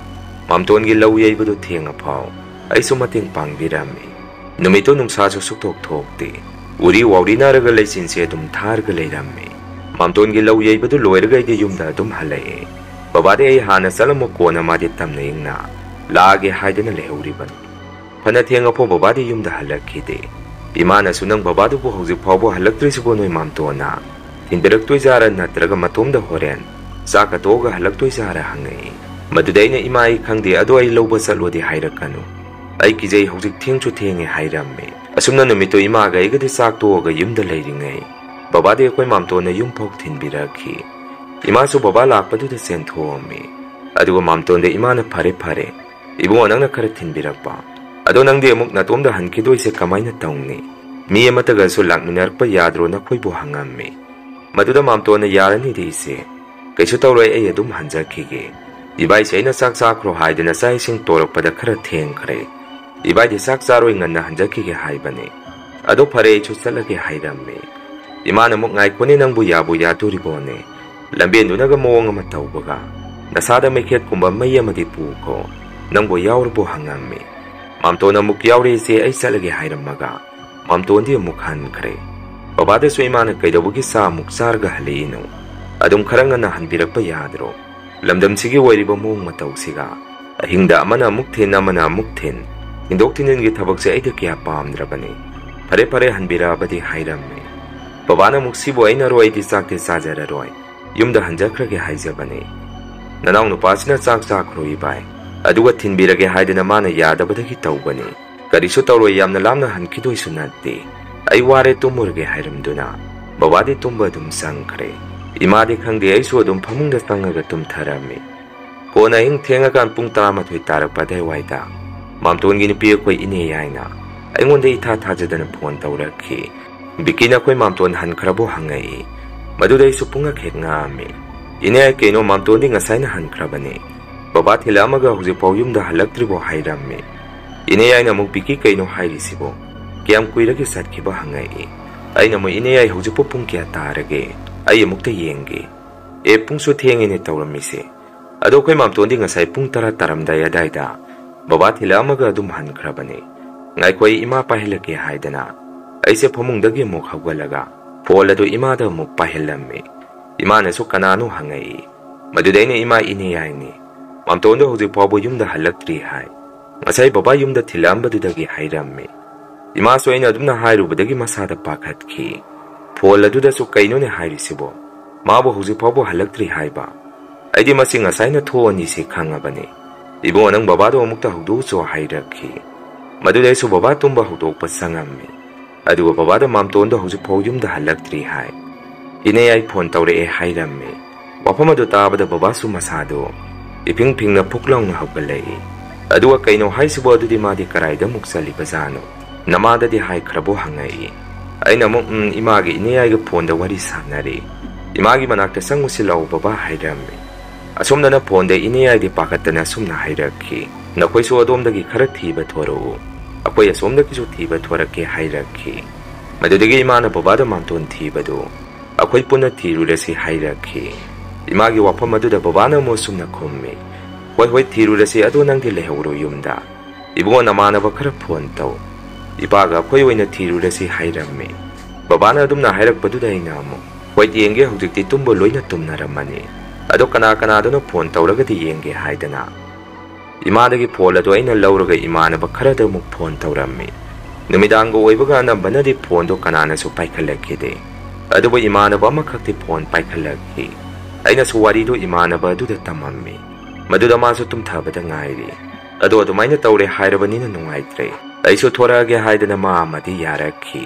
ꯃꯥꯝꯇꯣꯟꯒꯤ ꯂꯧ ꯌꯩꯕꯗꯨ ꯊꯦꯡꯉꯐꯥꯎ ꯑꯩꯁꯨ ꯃꯇꯦꯡ ꯄꯥꯡꯕꯤꯔꯝꯃꯤ꯫ ꯅꯨꯃꯤꯠꯇꯨ ꯅꯨꯡꯁꯥꯁꯨ ꯁꯨꯛꯊꯣꯛ ꯊꯣꯛꯇꯦ꯫ ꯎꯔꯤ ꯋꯥꯎꯔꯤꯅꯔꯒ ꯂꯩꯆꯤꯟꯁꯦ ꯑꯗꯨꯝ ꯊꯥꯔꯒ ꯂꯩꯔꯝꯃꯤ꯫ ꯃꯥꯝꯇꯣꯟꯒꯤ ꯂꯧ ꯌꯩꯕꯗꯨ ꯂꯣꯏꯔꯒ ꯑꯩꯗꯤ ꯌꯨꯝꯗ ꯑꯗꯨꯝ ꯍꯜꯂꯛꯑꯦ꯫ ꯕꯕꯥꯗꯤ ꯑꯩ ꯍꯥꯟꯅ ꯆꯠꯂꯝꯃꯨ, ꯀꯣꯟꯅ ꯃꯥꯗꯤ ꯇꯝꯅ ꯏꯪꯅ ꯂꯥꯛꯑꯒꯦ ꯍꯥꯏꯗꯅ ꯂꯩꯍꯧꯔꯤꯕꯅꯤ꯫ ꯐꯅ ꯊꯦꯡꯉꯐꯥꯎ ꯕꯕꯥꯗꯤ ꯌꯨꯝꯗ ꯍꯜꯂꯛꯈꯤꯗꯦ꯫ ꯏꯃꯥꯅꯁꯨ, "ꯅꯪ ꯕꯕꯥꯗꯨꯕꯨ ꯍꯧꯖꯤꯛ ꯐꯥꯎꯕ ꯍꯜꯂꯛꯇ꯭ꯔꯤꯁꯤꯕꯨ ꯅꯣꯏ ꯃꯥꯝꯇꯣꯟꯅ ꯊꯤꯟꯕꯤꯔꯛꯇꯣꯏꯖꯥꯔꯥ ꯅꯠꯇ꯭ꯔꯒ ꯃꯇꯣꯝꯗ ꯍꯣꯔꯦꯟ ꯆꯥꯛꯀ ꯇꯣꯛꯑꯒ ꯍꯜꯂꯛꯇꯣꯏꯖꯥꯔꯥ?" ꯍꯪꯉꯛꯏ꯫ ꯃꯗꯨꯗ ꯑꯩꯅ, "ꯏꯃꯥ, ꯑꯩ ꯈꯪꯗꯦ, ꯑꯗꯣ ꯑꯩ ꯂꯧꯕ ꯆꯠꯂꯣꯗꯤ ꯍꯥꯏꯔꯛꯀꯅꯨ꯫ ꯑꯩ ꯀꯤꯖꯩ, ꯍꯧꯖꯤꯛ ꯊꯦꯡꯁꯨ ꯊꯦꯡꯉꯦ" ꯍꯥꯏꯔꯝꯃꯤ꯫ ꯑꯁꯨꯝꯅ ꯅꯨꯃꯤꯠꯇꯨ ꯏꯃꯥꯒ ꯑꯩꯒꯗꯤ ꯆꯥꯛ ꯇꯣꯛꯑꯒ ꯌꯨꯝꯗ ꯂꯩꯔꯤꯉꯩ, ꯕꯕꯥꯗꯤ ꯑꯩꯈꯣꯏ ꯃꯥꯝꯇꯣꯟꯅ ꯌꯨꯝ ꯐꯥꯎ ꯊꯤꯟꯕꯤꯔꯛꯈꯤ꯫ ꯏꯃꯥꯁꯨ ꯕꯕꯥ ꯂꯥꯛꯄꯗꯨꯗ ꯆꯦꯟꯊꯣꯛꯑꯝꯃꯤ꯫ ꯑꯗꯨꯒ ꯃꯥꯝꯇꯣꯟꯗ ꯏꯃꯥꯅ, "ꯐꯔꯦ, ꯐꯔꯦ, ꯏꯕꯨꯡꯉꯣ, ꯅꯪꯅ ꯈꯔ ꯊꯤꯟꯕꯤꯔꯛꯄ꯫ ꯑꯗꯣ ꯅꯪꯗꯤ ꯑꯃꯨꯛ ꯅꯇꯣꯝꯗ ꯍꯟꯈꯤꯗꯣꯏꯁꯦ ꯀꯃꯥꯏꯅ ꯇꯧꯅꯤ? ꯃꯤ ꯑꯃꯠꯇꯒꯁꯨ ꯂꯥꯛꯃꯤꯟꯅꯔꯛꯄ ꯌꯥꯗ꯭ꯔꯣ?" ꯅꯈꯣꯏꯕꯨ ꯍꯪꯉꯝꯃꯤ꯫ ꯃꯗꯨꯗ ꯃꯥꯝꯇꯣꯟꯅ, "ꯌꯥꯔꯅꯤꯗ ꯏꯆꯦ, ꯀꯩꯁꯨ ꯇꯧꯔꯣꯏ, ꯑꯩ ꯑꯗꯨꯝ ꯍꯟꯖꯈꯤꯒꯦ꯫ ꯏꯕꯥꯏꯁꯦ ꯑꯩꯅ ꯆꯥꯛ ꯆꯥꯈ꯭ꯔꯣ ꯍꯥꯏꯗꯅ ꯆꯥꯛ ꯏꯁꯤꯡ ꯇꯧꯔꯛꯄꯗ ꯈꯔ ꯊꯦꯡꯈ꯭ꯔꯦ꯫ ꯏꯕꯥꯏꯗꯤ ꯆꯥꯛ ꯆꯥꯔꯣꯏ, ꯉꯟꯅ ꯍꯟꯖꯈꯤꯒꯦ ꯍꯥꯏꯕꯅꯤ꯫ ꯑꯗꯣ ꯐꯔꯦ, ꯑꯩꯁꯨ ꯆꯠꯂꯒꯦ" ꯍꯥꯏꯔꯝꯃꯤ꯫ ꯏꯃꯥꯅ ꯑꯃꯨꯛ, "ꯉꯥꯏꯈꯣꯅꯦ, ꯅꯪꯕꯨ ꯌꯥꯕꯨ ꯌꯥꯗꯣꯔꯤꯕꯣꯅꯦ? ꯂꯝꯕꯦꯟꯗꯨꯅꯒ ꯃꯑꯣꯡ ꯑꯃ ꯇꯧꯕꯒ, ꯅꯁꯥꯗ ꯃꯩꯈꯦꯠꯀꯨꯝꯕ ꯃꯩ ꯑꯃꯗꯤ ꯄꯨꯈꯣ꯫ ꯅꯪꯕꯨ ꯌꯥꯎꯔꯕꯣ?" ꯍꯪꯉꯝꯃꯤ꯫ ꯃꯥꯝꯇꯣꯟꯅ ꯑꯃꯨꯛ, "ꯌꯥꯎꯔꯦ ꯏꯆꯦ, ꯑꯩ ꯆꯠꯂꯒꯦ" ꯍꯥꯏꯔꯝꯃꯒ ꯃꯥꯝꯇꯣꯟꯗꯤ ꯑꯃꯨꯛ ꯍꯟꯈ꯭ꯔꯦ꯫ ꯕꯕꯥꯗꯁꯨ ꯏꯃꯥꯅ, "ꯀꯩꯗꯧꯕꯒꯤ ꯆꯥ ꯑꯃꯨꯛ ꯆꯥꯔꯒ ꯍꯜꯂꯛꯏꯅꯣ? ꯑꯗꯨꯝ ꯈꯔ ꯉꯟꯅ ꯍꯟꯕꯤꯔꯛꯄ ꯌꯥꯗ꯭ꯔꯣ? ꯂꯝꯗꯝꯁꯤꯒꯤ ꯑꯣꯏꯔꯤꯕ ꯃꯑꯣꯡ ꯃꯇꯧꯁꯤꯒ ꯑꯍꯤꯡꯗ ꯑꯃꯅ ꯑꯃꯨꯛ ꯊꯤꯟ, ꯑꯃꯅ ꯑꯃꯨꯛ ꯊꯤꯟ, ꯊꯤꯟꯗꯣꯛ ꯊꯤꯟꯖꯤꯟꯒꯤ ꯊꯕꯛꯁꯦ ꯑꯩꯗꯤ ꯀꯌꯥ ꯄꯥꯝꯗ꯭ꯔꯕꯅꯤ꯫ ꯐꯔꯦ, ꯐꯔꯦ, ꯍꯟꯕꯤꯔꯛꯑꯕꯗꯤ" ꯍꯥꯏꯔꯝꯃꯤ꯫ ꯕꯕꯥꯅ ꯑꯃꯨꯛ, "ꯁꯤꯕꯨ ꯑꯩꯅꯔꯣ? ꯑꯩꯗꯤ ꯆꯥꯛꯇꯤ ꯆꯥꯖꯔꯔꯣꯏ, ꯌꯨꯝꯗ ꯍꯟꯖꯈ꯭ꯔꯒꯦ ꯍꯥꯏꯖꯕꯅꯤ꯫ ꯅꯅꯥꯎ ꯅꯨꯄꯥꯁꯤꯅ ꯆꯥꯛ ꯆꯥꯈ꯭ꯔꯣ ꯏꯕꯥꯏ, ꯑꯗꯨꯒ ꯊꯤꯟꯕꯤꯔꯒꯦ ꯍꯥꯏꯗꯅ ꯃꯥꯅ ꯌꯥꯗꯕꯗꯒꯤ ꯇꯧꯕꯅꯤ꯫ ꯀꯔꯤꯁꯨ ꯇꯧꯔꯣꯏ, ꯌꯥꯝꯅ ꯂꯥꯞꯅ ꯍꯟꯈꯤꯗꯣꯏꯁꯨ ꯅꯠꯇꯦ꯫ ꯑꯩ ꯋꯥꯔꯦ, ꯇꯨꯝꯃꯨꯔꯒꯦ" ꯍꯥꯏꯔꯝꯗꯨꯅ ꯕꯕꯥꯗꯤ ꯇꯨꯝꯕ ꯑꯗꯨꯝ ꯆꯪꯈ꯭ꯔꯦ꯫ ꯏꯃꯥꯗꯤ ꯈꯪꯗꯦ, ꯑꯩꯁꯨ ꯑꯗꯨꯝ ꯐꯃꯨꯡꯗ ꯆꯪꯉꯒ ꯇꯨꯝꯊꯔꯝꯃꯤ꯫ ꯀꯣꯟꯅ ꯑꯍꯤꯡ ꯊꯦꯡꯉꯀꯥꯟ ꯄꯨꯡ ꯇꯔꯥꯃꯥꯊꯣꯏ ꯇꯥꯔꯛꯄ ꯑꯗꯨꯋꯥꯏꯗ ꯃꯥꯝꯇꯣꯟꯒꯤ ꯅꯨꯄꯤ ꯑꯩꯈꯣꯏ ꯏꯅꯦ ꯌꯥꯏꯅ ꯑꯩꯉꯣꯟꯗ ꯏꯊꯥ ꯊꯥꯖꯗꯅ ꯐꯣꯟ ꯇꯧꯔꯛꯈꯤ꯫ "ꯕꯤꯀꯤ, ꯅꯈꯣꯏ ꯃꯥꯝꯇꯣꯟ ꯍꯟꯈ꯭ꯔꯕꯣ?" ꯍꯪꯉꯛꯏ꯫ ꯃꯗꯨꯗ ꯑꯩꯁꯨ ꯄꯨꯡꯉꯛ ꯍꯦꯛ ꯉꯛꯑꯝꯃꯤ꯫ "ꯏꯅꯦ, ꯀꯩꯅꯣ, ꯃꯥꯝꯇꯣꯟꯗꯤ ꯉꯁꯥꯏꯅ ꯍꯟꯈ꯭ꯔꯕꯅꯦ꯫ ꯕꯕꯥ ꯊꯤꯜꯂꯛꯑꯝꯃꯒ ꯍꯧꯖꯤꯛꯐꯥꯎ ꯌꯨꯝꯗ ꯍꯜꯂꯛꯇ꯭ꯔꯤꯕꯣ?" ꯍꯥꯏꯔꯝꯃꯤ꯫ ꯏꯅꯦ ꯌꯥꯏꯅ ꯑꯃꯨꯛ, "ꯕꯤꯀꯤ, ꯀꯩꯅꯣ ꯍꯥꯏꯔꯤꯁꯤꯕꯣ? ꯀꯌꯥꯝ ꯀꯨꯏꯔꯒꯦ ꯆꯠꯈꯤꯕ?" ꯍꯪꯉꯛꯏ꯫ ꯑꯩꯅ ꯑꯃꯨꯛ, "ꯏꯅꯦ ꯌꯥꯏ, ꯍꯧꯖꯤꯛꯄꯨ ꯄꯨꯡ ꯀꯌꯥ ꯇꯥꯔꯒꯦ? ꯑꯩ ꯑꯃꯨꯛꯇ ꯌꯦꯡꯒꯦ꯫ ꯑꯦ, ꯄꯨꯡꯁꯨ ꯊꯦꯡꯉꯦꯅꯦ ꯇꯧꯔꯝꯃꯤꯁꯦ꯫ ꯑꯗꯣ ꯑꯩꯈꯣꯏ ꯃꯥꯝꯇꯣꯟꯗꯤ ꯉꯁꯥꯏ ꯄꯨꯡ ꯇꯔꯥ ꯇꯥꯔꯝꯗꯥꯏ ꯑꯗꯥꯏꯗ ꯕꯕꯥ ꯊꯤꯜꯂꯛꯑꯝꯃꯒ ꯑꯗꯨꯝ ꯍꯟꯈ꯭ꯔꯕꯅꯦ꯫ "ꯉꯥꯏꯈꯣ, ꯑꯩ ꯏꯃꯥ ꯄꯥꯏꯍꯜꯂꯛꯀꯦ" ꯍꯥꯏꯗꯅ ꯑꯩꯁꯦ ꯐꯃꯨꯡꯗꯒꯤ ꯑꯃꯨꯛ ꯍꯧꯒꯠꯂꯒ ꯐꯣꯟ ꯑꯗꯨ ꯏꯃꯥꯗ ꯑꯃꯨꯛ ꯄꯥꯏꯍꯜꯂꯝꯃꯤ꯫ ꯏꯃꯥꯅꯁꯨ "ꯀꯅꯥꯅꯣ?" ꯍꯪꯉꯛꯏ꯫ ꯃꯗꯨꯗ ꯑꯩꯅ "ꯏꯃꯥ, ꯏꯅꯦ ꯌꯥꯏꯅꯤ꯫ ꯃꯥꯝꯇꯣꯟꯗꯣ ꯍꯧꯖꯤꯛ ꯐꯥꯎꯕ ꯌꯨꯝꯗ ꯍꯜꯂꯛꯇ꯭ꯔꯤ" ꯍꯥꯏ꯫ "ꯉꯁꯥꯏ ꯕꯕꯥ ꯌꯨꯝꯗ ꯊꯤꯜꯂꯛꯑꯝꯕꯗꯨꯗꯒꯤ ꯍꯥꯏꯔꯝꯃꯤ"꯫ ꯏꯃꯥꯁꯨ ꯑꯩꯅ ꯑꯗꯨꯝꯅ ꯍꯥꯏꯔꯨꯕꯗꯒꯤ ꯃꯁꯥꯗ ꯄꯥꯈꯠꯈꯤ꯫ ꯐꯣꯟ ꯑꯗꯨꯗꯁꯨ "ꯀꯩꯅꯣꯅꯦ ꯍꯥꯏꯔꯤꯁꯤꯕꯣ? ꯃꯥꯕꯨ ꯍꯧꯖꯤꯛ ꯐꯥꯎꯕ ꯍꯜꯂꯛꯇ꯭ꯔꯤ ꯍꯥꯏꯕ?" ꯑꯩꯗꯤ ꯃꯁꯤ ꯉꯁꯥꯏꯅ ꯊꯣꯛꯑꯅꯤꯁꯦ ꯈꯪꯉꯕꯅꯤ꯫ "ꯏꯕꯨꯡꯉꯣ, ꯅꯪ ꯕꯕꯥꯗꯣ ꯑꯃꯨꯛꯇ ꯍꯧꯗꯣꯛꯎꯆꯣ" ꯍꯥꯏꯔꯛꯈꯤ꯫ ꯃꯗꯨꯗ ꯑꯩꯁꯨ ꯕꯕꯥ ꯇꯨꯝꯕ ꯍꯧꯗꯣꯛꯄ ꯆꯪꯉꯝꯃꯤ꯫ ꯑꯗꯨꯒ ꯕꯕꯥꯗ "ꯃꯥꯝꯇꯣꯟꯗꯣ ꯍꯧꯖꯤꯛ ꯐꯥꯎ ꯌꯨꯝꯗ ꯍꯜꯂꯛꯇ꯭ꯔꯤ" ꯍꯥꯏ꯫ "ꯏꯅꯦ, ꯑꯩ ꯐꯣꯟ ꯇꯧꯔꯛꯑꯦ" ꯍꯥꯏꯔꯝꯃꯤ꯫ ꯋꯥꯐꯝ ꯑꯗꯨ ꯇꯥꯕꯗ ꯕꯕꯥꯁꯨ ꯃꯁꯥꯗꯣ ꯏꯐꯤꯡ ꯐꯤꯡꯅ ꯐꯨꯛ ꯂꯥꯎꯅ ꯍꯧꯒꯠꯂꯛꯏ꯫ "ꯑꯗꯨꯒ ꯀꯩꯅꯣ ꯍꯥꯏꯁꯤꯕꯣ? ꯑꯗꯨꯗꯤ ꯃꯥꯗꯤ ꯀꯔꯥꯏꯗ ꯑꯃꯨꯛ ꯆꯠꯂꯤꯕꯖꯥꯠꯅꯣ? ꯅꯃꯥꯗꯗꯤ ꯍꯥꯏꯈ꯭ꯔꯕꯣ?" ꯍꯪꯉꯛꯏ꯫ ꯑꯩꯅ ꯑꯃꯨꯛ "ꯎꯝ, ꯏꯃꯥꯒꯤ ꯏꯅꯦ ꯑꯩꯒ ꯐꯣꯟꯗ ꯋꯥꯔꯤ ꯁꯥꯟꯅꯔꯤ꯫ ꯏꯃꯥꯒꯤ ꯃꯅꯥꯛꯇ ꯆꯪꯉꯨꯁꯤ ꯂꯥꯛꯑꯣ ꯕꯕꯥ" ꯍꯥꯏꯔꯝꯃꯤ꯫ ꯑꯁꯣꯝꯗꯅ ꯐꯣꯟꯗ ꯏꯅꯦ ꯑꯩꯗꯤ ꯄꯥꯈꯠꯇꯅ ꯑꯁꯨꯝꯅ ꯍꯥꯏꯔꯛꯈꯤ, "ꯅꯈꯣꯏꯁꯨ ꯑꯗꯣꯝꯗꯒꯤ ꯈꯔ ꯊꯤꯕ ꯊꯣꯔꯛꯎ, ꯑꯩꯈꯣꯏ ꯑꯁꯣꯝꯗꯒꯤꯁꯨ ꯊꯤꯕ ꯊꯣꯔꯛꯀꯦ" ꯍꯥꯏꯔꯛꯈꯤ꯫ ꯃꯗꯨꯗꯒꯤ ꯏꯃꯥꯅ ꯕꯕꯥꯗ ꯃꯥꯝꯇꯣꯟ ꯊꯤꯕꯗꯨ ꯑꯩꯈꯣꯏ ꯄꯨꯟꯅ ꯊꯤꯔꯨꯔꯁꯤ ꯍꯥꯏꯔꯛꯈꯤ꯫ ꯏꯃꯥꯒꯤ ꯋꯥꯐꯝ ꯑꯗꯨꯗ ꯕꯕꯥꯅ ꯑꯃꯨꯛ ꯑꯁꯨꯝꯅ ꯈꯨꯝꯃꯤ, "ꯍꯣꯏ, ꯍꯣꯏ, ꯊꯤꯔꯨꯔꯁꯤ, ꯑꯗꯣ ꯅꯪꯗꯤ ꯂꯩꯍꯧꯔꯣ ꯌꯨꯝꯗ꯫ ꯏꯕꯨꯡꯉꯣ, ꯅꯃꯥꯟꯅꯕ ꯈꯔ ꯐꯣꯟ ꯇꯧ꯫ ꯏꯄꯥꯒ ꯑꯩꯈꯣꯏ ꯑꯣꯏꯅ ꯊꯤꯔꯨꯔꯁꯤ" ꯍꯥꯏꯔꯝꯃꯤ꯫ ꯕꯕꯥꯅ ꯑꯗꯨꯝꯅ ꯍꯥꯏꯔꯛꯄꯗꯨꯗ ꯑꯩꯅ ꯑꯃꯨꯛ, "ꯍꯣꯏ, ꯌꯦꯡꯒꯦ, ꯍꯧꯖꯤꯛꯇꯤ ꯇꯨꯝꯕ ꯂꯣꯏꯅ ꯇꯨꯝꯅꯔꯝꯃꯅꯤ꯫ ꯑꯗꯣ ꯀꯅꯥ ꯀꯅꯥꯗꯅꯣ ꯐꯣꯟ ꯇꯧꯔꯒꯗꯤ ꯌꯦꯡꯒꯦ" ꯍꯥꯏꯗꯅ ꯏꯃꯥꯗꯒꯤ ꯐꯣꯟ ꯑꯗꯨ ꯑꯩꯅ ꯂꯧꯔꯒ ꯏꯃꯥꯟꯅꯕ ꯈꯔꯗ ꯑꯃꯨꯛ ꯐꯣꯟ ꯇꯧꯔꯝꯃꯤ꯫ ꯅꯨꯃꯤꯗꯥꯡꯒ ꯑꯣꯏꯕꯒ ꯑꯅꯝꯕꯅꯗꯤ ꯐꯣꯟꯗꯣ ꯀꯅꯥꯅꯁꯨ ꯄꯥꯏꯈꯠꯂꯛꯈꯤꯗꯦ꯫ ꯑꯗꯨꯕꯨ ꯏꯃꯥꯟꯅꯕ ꯑꯃꯈꯛꯇꯤ ꯐꯣꯟ ꯄꯥꯏꯈꯠꯂꯛꯈꯤ꯫ ꯑꯩꯅꯁꯨ ꯋꯥꯔꯤꯗꯨ ꯏꯃꯥꯟꯅꯕ ꯑꯗꯨꯗ ꯇꯝꯃꯝꯃꯤ꯫ ꯃꯗꯨꯗ ꯃꯥꯁꯨ ꯇꯨꯝꯊꯕꯗ ꯉꯥꯏꯔꯤ꯫ ꯑꯗꯣ ꯑꯗꯨꯃꯥꯏꯅ ꯇꯧꯔꯦ ꯍꯥꯏꯔꯕꯅꯤꯅ ꯅꯨꯡꯉꯥꯏꯇ꯭ꯔꯦ꯫ ꯑꯩꯁꯨ ꯊꯣꯔꯛꯑꯒꯦ ꯍꯥꯏꯗꯅ ꯃꯥ ꯑꯃꯗꯤ ꯌꯥꯔꯛꯈꯤ꯫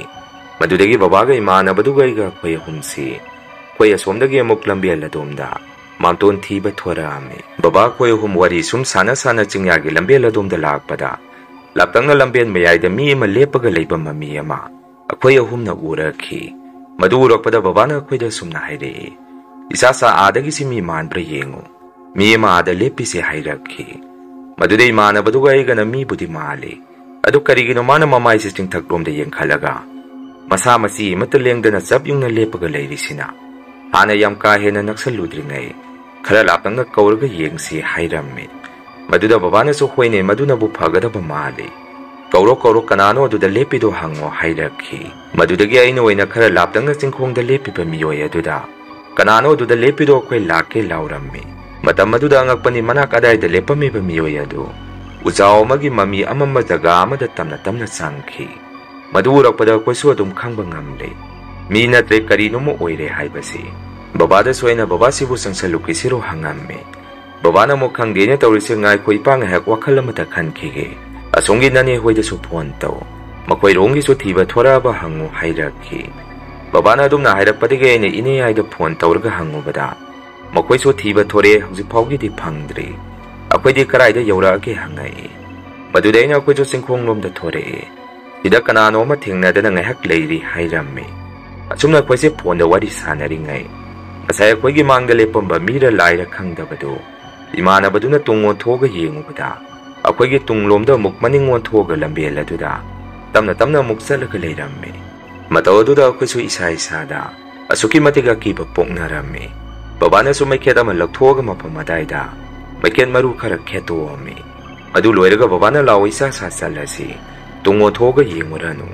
ꯃꯗꯨꯗꯒꯤ ꯕꯕꯥꯒ ꯏꯃꯥꯟꯅꯕꯗꯨꯒ ꯑꯩꯒ ꯑꯩꯈꯣꯏ ꯑꯍꯨꯝꯁꯤ ꯑꯩꯈꯣꯏ ꯑꯁꯣꯝꯗꯒꯤ ꯑꯃꯨꯛ ꯂꯝꯕꯦꯜ ꯑꯗꯣꯝꯗ ꯃꯥꯝꯇꯣꯟ ꯊꯤꯕ ꯊꯣꯔꯛꯑꯝꯃꯤ꯫ ꯕꯕꯥ ꯑꯩꯈꯣꯏ ꯑꯍꯨꯝ ꯋꯥꯔꯤ ꯁꯨꯝ ꯁꯥꯟꯅ ꯁꯥꯟꯅ ꯆꯤꯡꯌꯥꯒꯤ ꯂꯝꯕꯦꯜ ꯑꯗꯣꯝꯗ ꯂꯥꯛꯄꯗ ꯂꯥꯞꯇꯛꯅ ꯂꯝꯕꯦꯜ ꯃꯌꯥꯏꯗ ꯃꯤ ꯑꯃ ꯂꯦꯞꯄꯒ ꯂꯩꯕ ꯃꯃꯤ ꯑꯃ ꯑꯩꯈꯣꯏ ꯑꯍꯨꯝꯅ ꯎꯔꯛꯈꯤ꯫ ꯃꯗꯨ ꯎꯔꯛꯄꯗ ꯕꯕꯥꯅ ꯑꯩꯈꯣꯏꯗ ꯑꯁꯨꯝꯅ ꯍꯥꯏꯔꯛꯏ, "ꯏꯁꯥ ꯁꯥ ꯑꯥꯗꯒꯤꯁꯤ ꯃꯤ ꯃꯥꯟꯕ꯭ꯔꯥ ꯌꯦꯡꯉꯨ꯫ ꯃꯤ ꯑꯃ ꯑꯥꯗ ꯂꯦꯞꯄꯤꯁꯦ" ꯍꯥꯏꯔꯛꯈꯤ꯫ ꯃꯗꯨꯗ ꯏꯃꯥꯟꯅꯕꯗꯨꯒ ꯑꯩꯒꯅ ꯃꯤꯕꯨꯗꯤ ꯃꯥꯜꯂꯤ, ꯑꯗꯨ ꯀꯔꯤꯒꯤꯅꯣ ꯃꯥꯅ ꯃꯃꯥꯏꯁꯦ ꯆꯤꯡꯊꯛꯂꯣꯝꯗ ꯌꯦꯡꯈꯠꯂꯒ ꯃꯁꯥ ꯃꯆꯤ ꯑꯃꯠꯇ ꯂꯦꯡꯗꯅ ꯆꯞ ꯌꯨꯡꯅ ꯂꯦꯞꯄꯒ ꯂꯩꯔꯤꯁꯤꯅ? ꯍꯥꯟꯅ ꯌꯥꯝ ꯀꯥ ꯍꯦꯟꯅ ꯅꯛꯁꯜꯂꯨꯗ꯭ꯔꯤꯉꯩ "ꯈꯔ ꯂꯥꯞꯇꯛꯅ ꯀꯧꯔꯒ ꯌꯦꯡꯁꯤ" ꯍꯥꯏꯔꯝꯃꯤ꯫ ꯃꯗꯨꯗ ꯕꯕꯥꯅꯁꯨ "ꯍꯣꯏꯅꯦ, ꯃꯗꯨꯅꯕꯨ ꯐꯒꯗꯕ ꯃꯥꯜꯂꯤ꯫ ꯀꯧꯔꯣ, ꯀꯧꯔꯣ, ꯀꯅꯥꯅꯣ ꯑꯗꯨꯗ ꯂꯦꯞꯄꯤꯗꯣ ꯍꯪꯉꯣ" ꯍꯥꯏꯔꯛꯈꯤ꯫ ꯃꯗꯨꯗꯒꯤ ꯑꯩꯅ ꯑꯣꯏꯅ ꯈꯔ ꯂꯥꯞꯇꯛꯅ ꯆꯤꯡꯈꯣꯡꯗ ꯂꯦꯞꯄꯤꯕ ꯃꯤꯑꯣꯏ ꯑꯗꯨꯗ, "ꯀꯅꯥꯅꯣ ꯑꯗꯨꯗ ꯂꯦꯞꯄꯤꯗꯣ, ꯑꯩꯈꯣꯏ ꯂꯥꯛꯀꯦ" ꯂꯥꯎꯔꯝꯃꯤ꯫ ꯃꯇꯝ ꯑꯗꯨꯗ ꯑꯉꯛꯄꯅꯤ, ꯃꯅꯥꯛ ꯑꯗꯥꯏꯗ ꯂꯦꯞꯄꯝꯃꯤꯕ ꯃꯤꯑꯣꯏ ꯑꯗꯨ ꯎꯖꯥꯎ ꯑꯃꯒꯤ ꯃꯃꯤ ꯑꯃꯝꯕ ꯖꯒꯥ ꯑꯃꯗ ꯇꯞꯅ ꯇꯞꯅ ꯆꯪꯈꯤ꯫ ꯃꯗꯨ ꯎꯔꯛꯄꯗ ꯑꯩꯈꯣꯏꯁꯨ ꯑꯗꯨꯝ ꯈꯪꯕ ꯉꯝꯂꯦ꯫ ꯃꯤ ꯅꯠꯇ꯭ꯔꯦ, ꯀꯔꯤꯅꯣꯃ ꯑꯣꯏꯔꯦ ꯍꯥꯏꯕꯁꯤ꯫ ꯕꯕꯥꯗꯁꯨ ꯑꯩꯅ, "ꯕꯕꯥ, ꯁꯤꯕꯨ ꯆꯪꯁꯜꯂꯨꯈꯤꯁꯤꯔꯣ?" ꯍꯪꯉꯝꯃꯤ꯫ ꯕꯕꯥꯅ ꯑꯃꯨꯛ, "ꯈꯪꯗꯦꯅꯦ ꯇꯧꯔꯤꯁꯦ, ꯉꯥꯏꯈꯣ, ꯏꯄꯥ ꯉꯥꯏꯍꯥꯛ ꯋꯥꯈꯜ ꯑꯃꯇ ꯈꯟꯈꯤꯒꯦ꯫ ꯑꯁꯣꯝꯒꯤ ꯅꯅꯦ ꯍꯣꯏꯗꯁꯨ ꯐꯣꯟ ꯇꯧ꯫ ꯃꯈꯣꯏꯔꯣꯝꯒꯤꯁꯨ ꯊꯤꯕ ꯊꯣꯔꯛꯑꯕ ꯍꯪꯉꯨ" ꯍꯥꯏꯔꯛꯈꯤ꯫ ꯕꯕꯥꯅ ꯑꯗꯨꯝꯅ ꯍꯥꯏꯔꯛꯄꯗꯒꯤ ꯑꯩꯅ ꯏꯅꯦ ꯌꯥꯏꯗ ꯐꯣꯟ ꯇꯧꯔꯒ ꯍꯪꯉꯨꯕꯗ, "ꯃꯈꯣꯏꯁꯨ ꯊꯤꯕ ꯊꯣꯔꯛꯑꯦ, ꯍꯧꯖꯤꯛ ꯐꯥꯎꯒꯤꯗꯤ ꯐꯪꯗ꯭ꯔꯤ꯫ ꯑꯩꯈꯣꯏꯗꯤ ꯀꯗꯥꯏꯗ ꯌꯧꯔꯛꯑꯒꯦ?" ꯍꯪꯉꯛꯏ꯫ ꯃꯗꯨꯗ ꯑꯩꯅ, "ꯑꯩꯈꯣꯏꯁꯨ ꯆꯤꯡꯈꯣꯡꯂꯣꯝꯗ ꯊꯣꯔꯛꯑꯦ꯫ ꯁꯤꯗ ꯀꯅꯥꯅꯣ ꯑꯃ ꯊꯦꯡꯅꯗꯅ ꯉꯥꯏꯍꯥꯛ ꯂꯩꯔꯤ" ꯍꯥꯏꯔꯝꯃꯤ꯫ ꯑꯁꯨꯝꯅ ꯑꯩꯈꯣꯏꯁꯦ ꯐꯣꯟꯗ ꯋꯥꯔꯤ ꯁꯥꯟꯅꯔꯤꯉꯩ, ꯉꯁꯥꯏ ꯑꯩꯈꯣꯏꯒꯤ ꯃꯥꯡꯗ ꯂꯦꯞꯄꯝꯕ ꯃꯤꯔ ꯂꯥꯏꯔ ꯈꯪꯗꯕꯗꯨ ꯏꯃꯥꯟꯅꯕꯗꯨꯅ ꯇꯨꯡ ꯑꯣꯟꯊꯣꯛꯑꯒ ꯌꯦꯡꯉꯨꯕꯗ, ꯑꯩꯈꯣꯏꯒꯤ ꯇꯨꯡꯂꯣꯝꯗ ꯑꯃꯨꯛ ꯃꯅꯤꯡ ꯑꯣꯟꯊꯣꯛꯑꯒ ꯂꯝꯕꯦꯜ ꯑꯗꯨꯗ ꯇꯞꯅ ꯇꯞꯅ ꯑꯃꯨꯛ ꯆꯠꯂꯒ ꯂꯩꯔꯝꯃꯤ꯫ ꯃꯇꯧ ꯑꯗꯨꯗ ꯑꯩꯈꯣꯏꯁꯨ ꯏꯁꯥ ꯏꯁꯥꯗ ꯑꯁꯨꯛꯀꯤ ꯃꯇꯤꯛ ꯑꯀꯤꯕ ꯄꯣꯛꯅꯔꯝꯃꯤ꯫ ꯕꯕꯥꯅꯁꯨ ꯃꯩꯈꯦꯠ ꯑꯃ ꯂꯧꯊꯣꯛꯑꯒ ꯃꯐꯝ ꯑꯗꯥꯏꯗ ꯃꯩꯈꯦꯠ ꯃꯔꯨ ꯈꯔ ꯈꯦꯠꯇꯣꯛꯑꯝꯃꯤ꯫ ꯑꯗꯨ ꯂꯣꯏꯔꯒ ꯕꯕꯥꯅ, "ꯂꯥꯛꯑꯣ, ꯏꯁꯥ ꯁꯥ ꯆꯠꯂꯁꯤ꯫ ꯇꯨꯡ ꯑꯣꯟꯊꯣꯛꯑꯒ ꯌꯦꯡꯉꯨꯔꯅꯨ꯫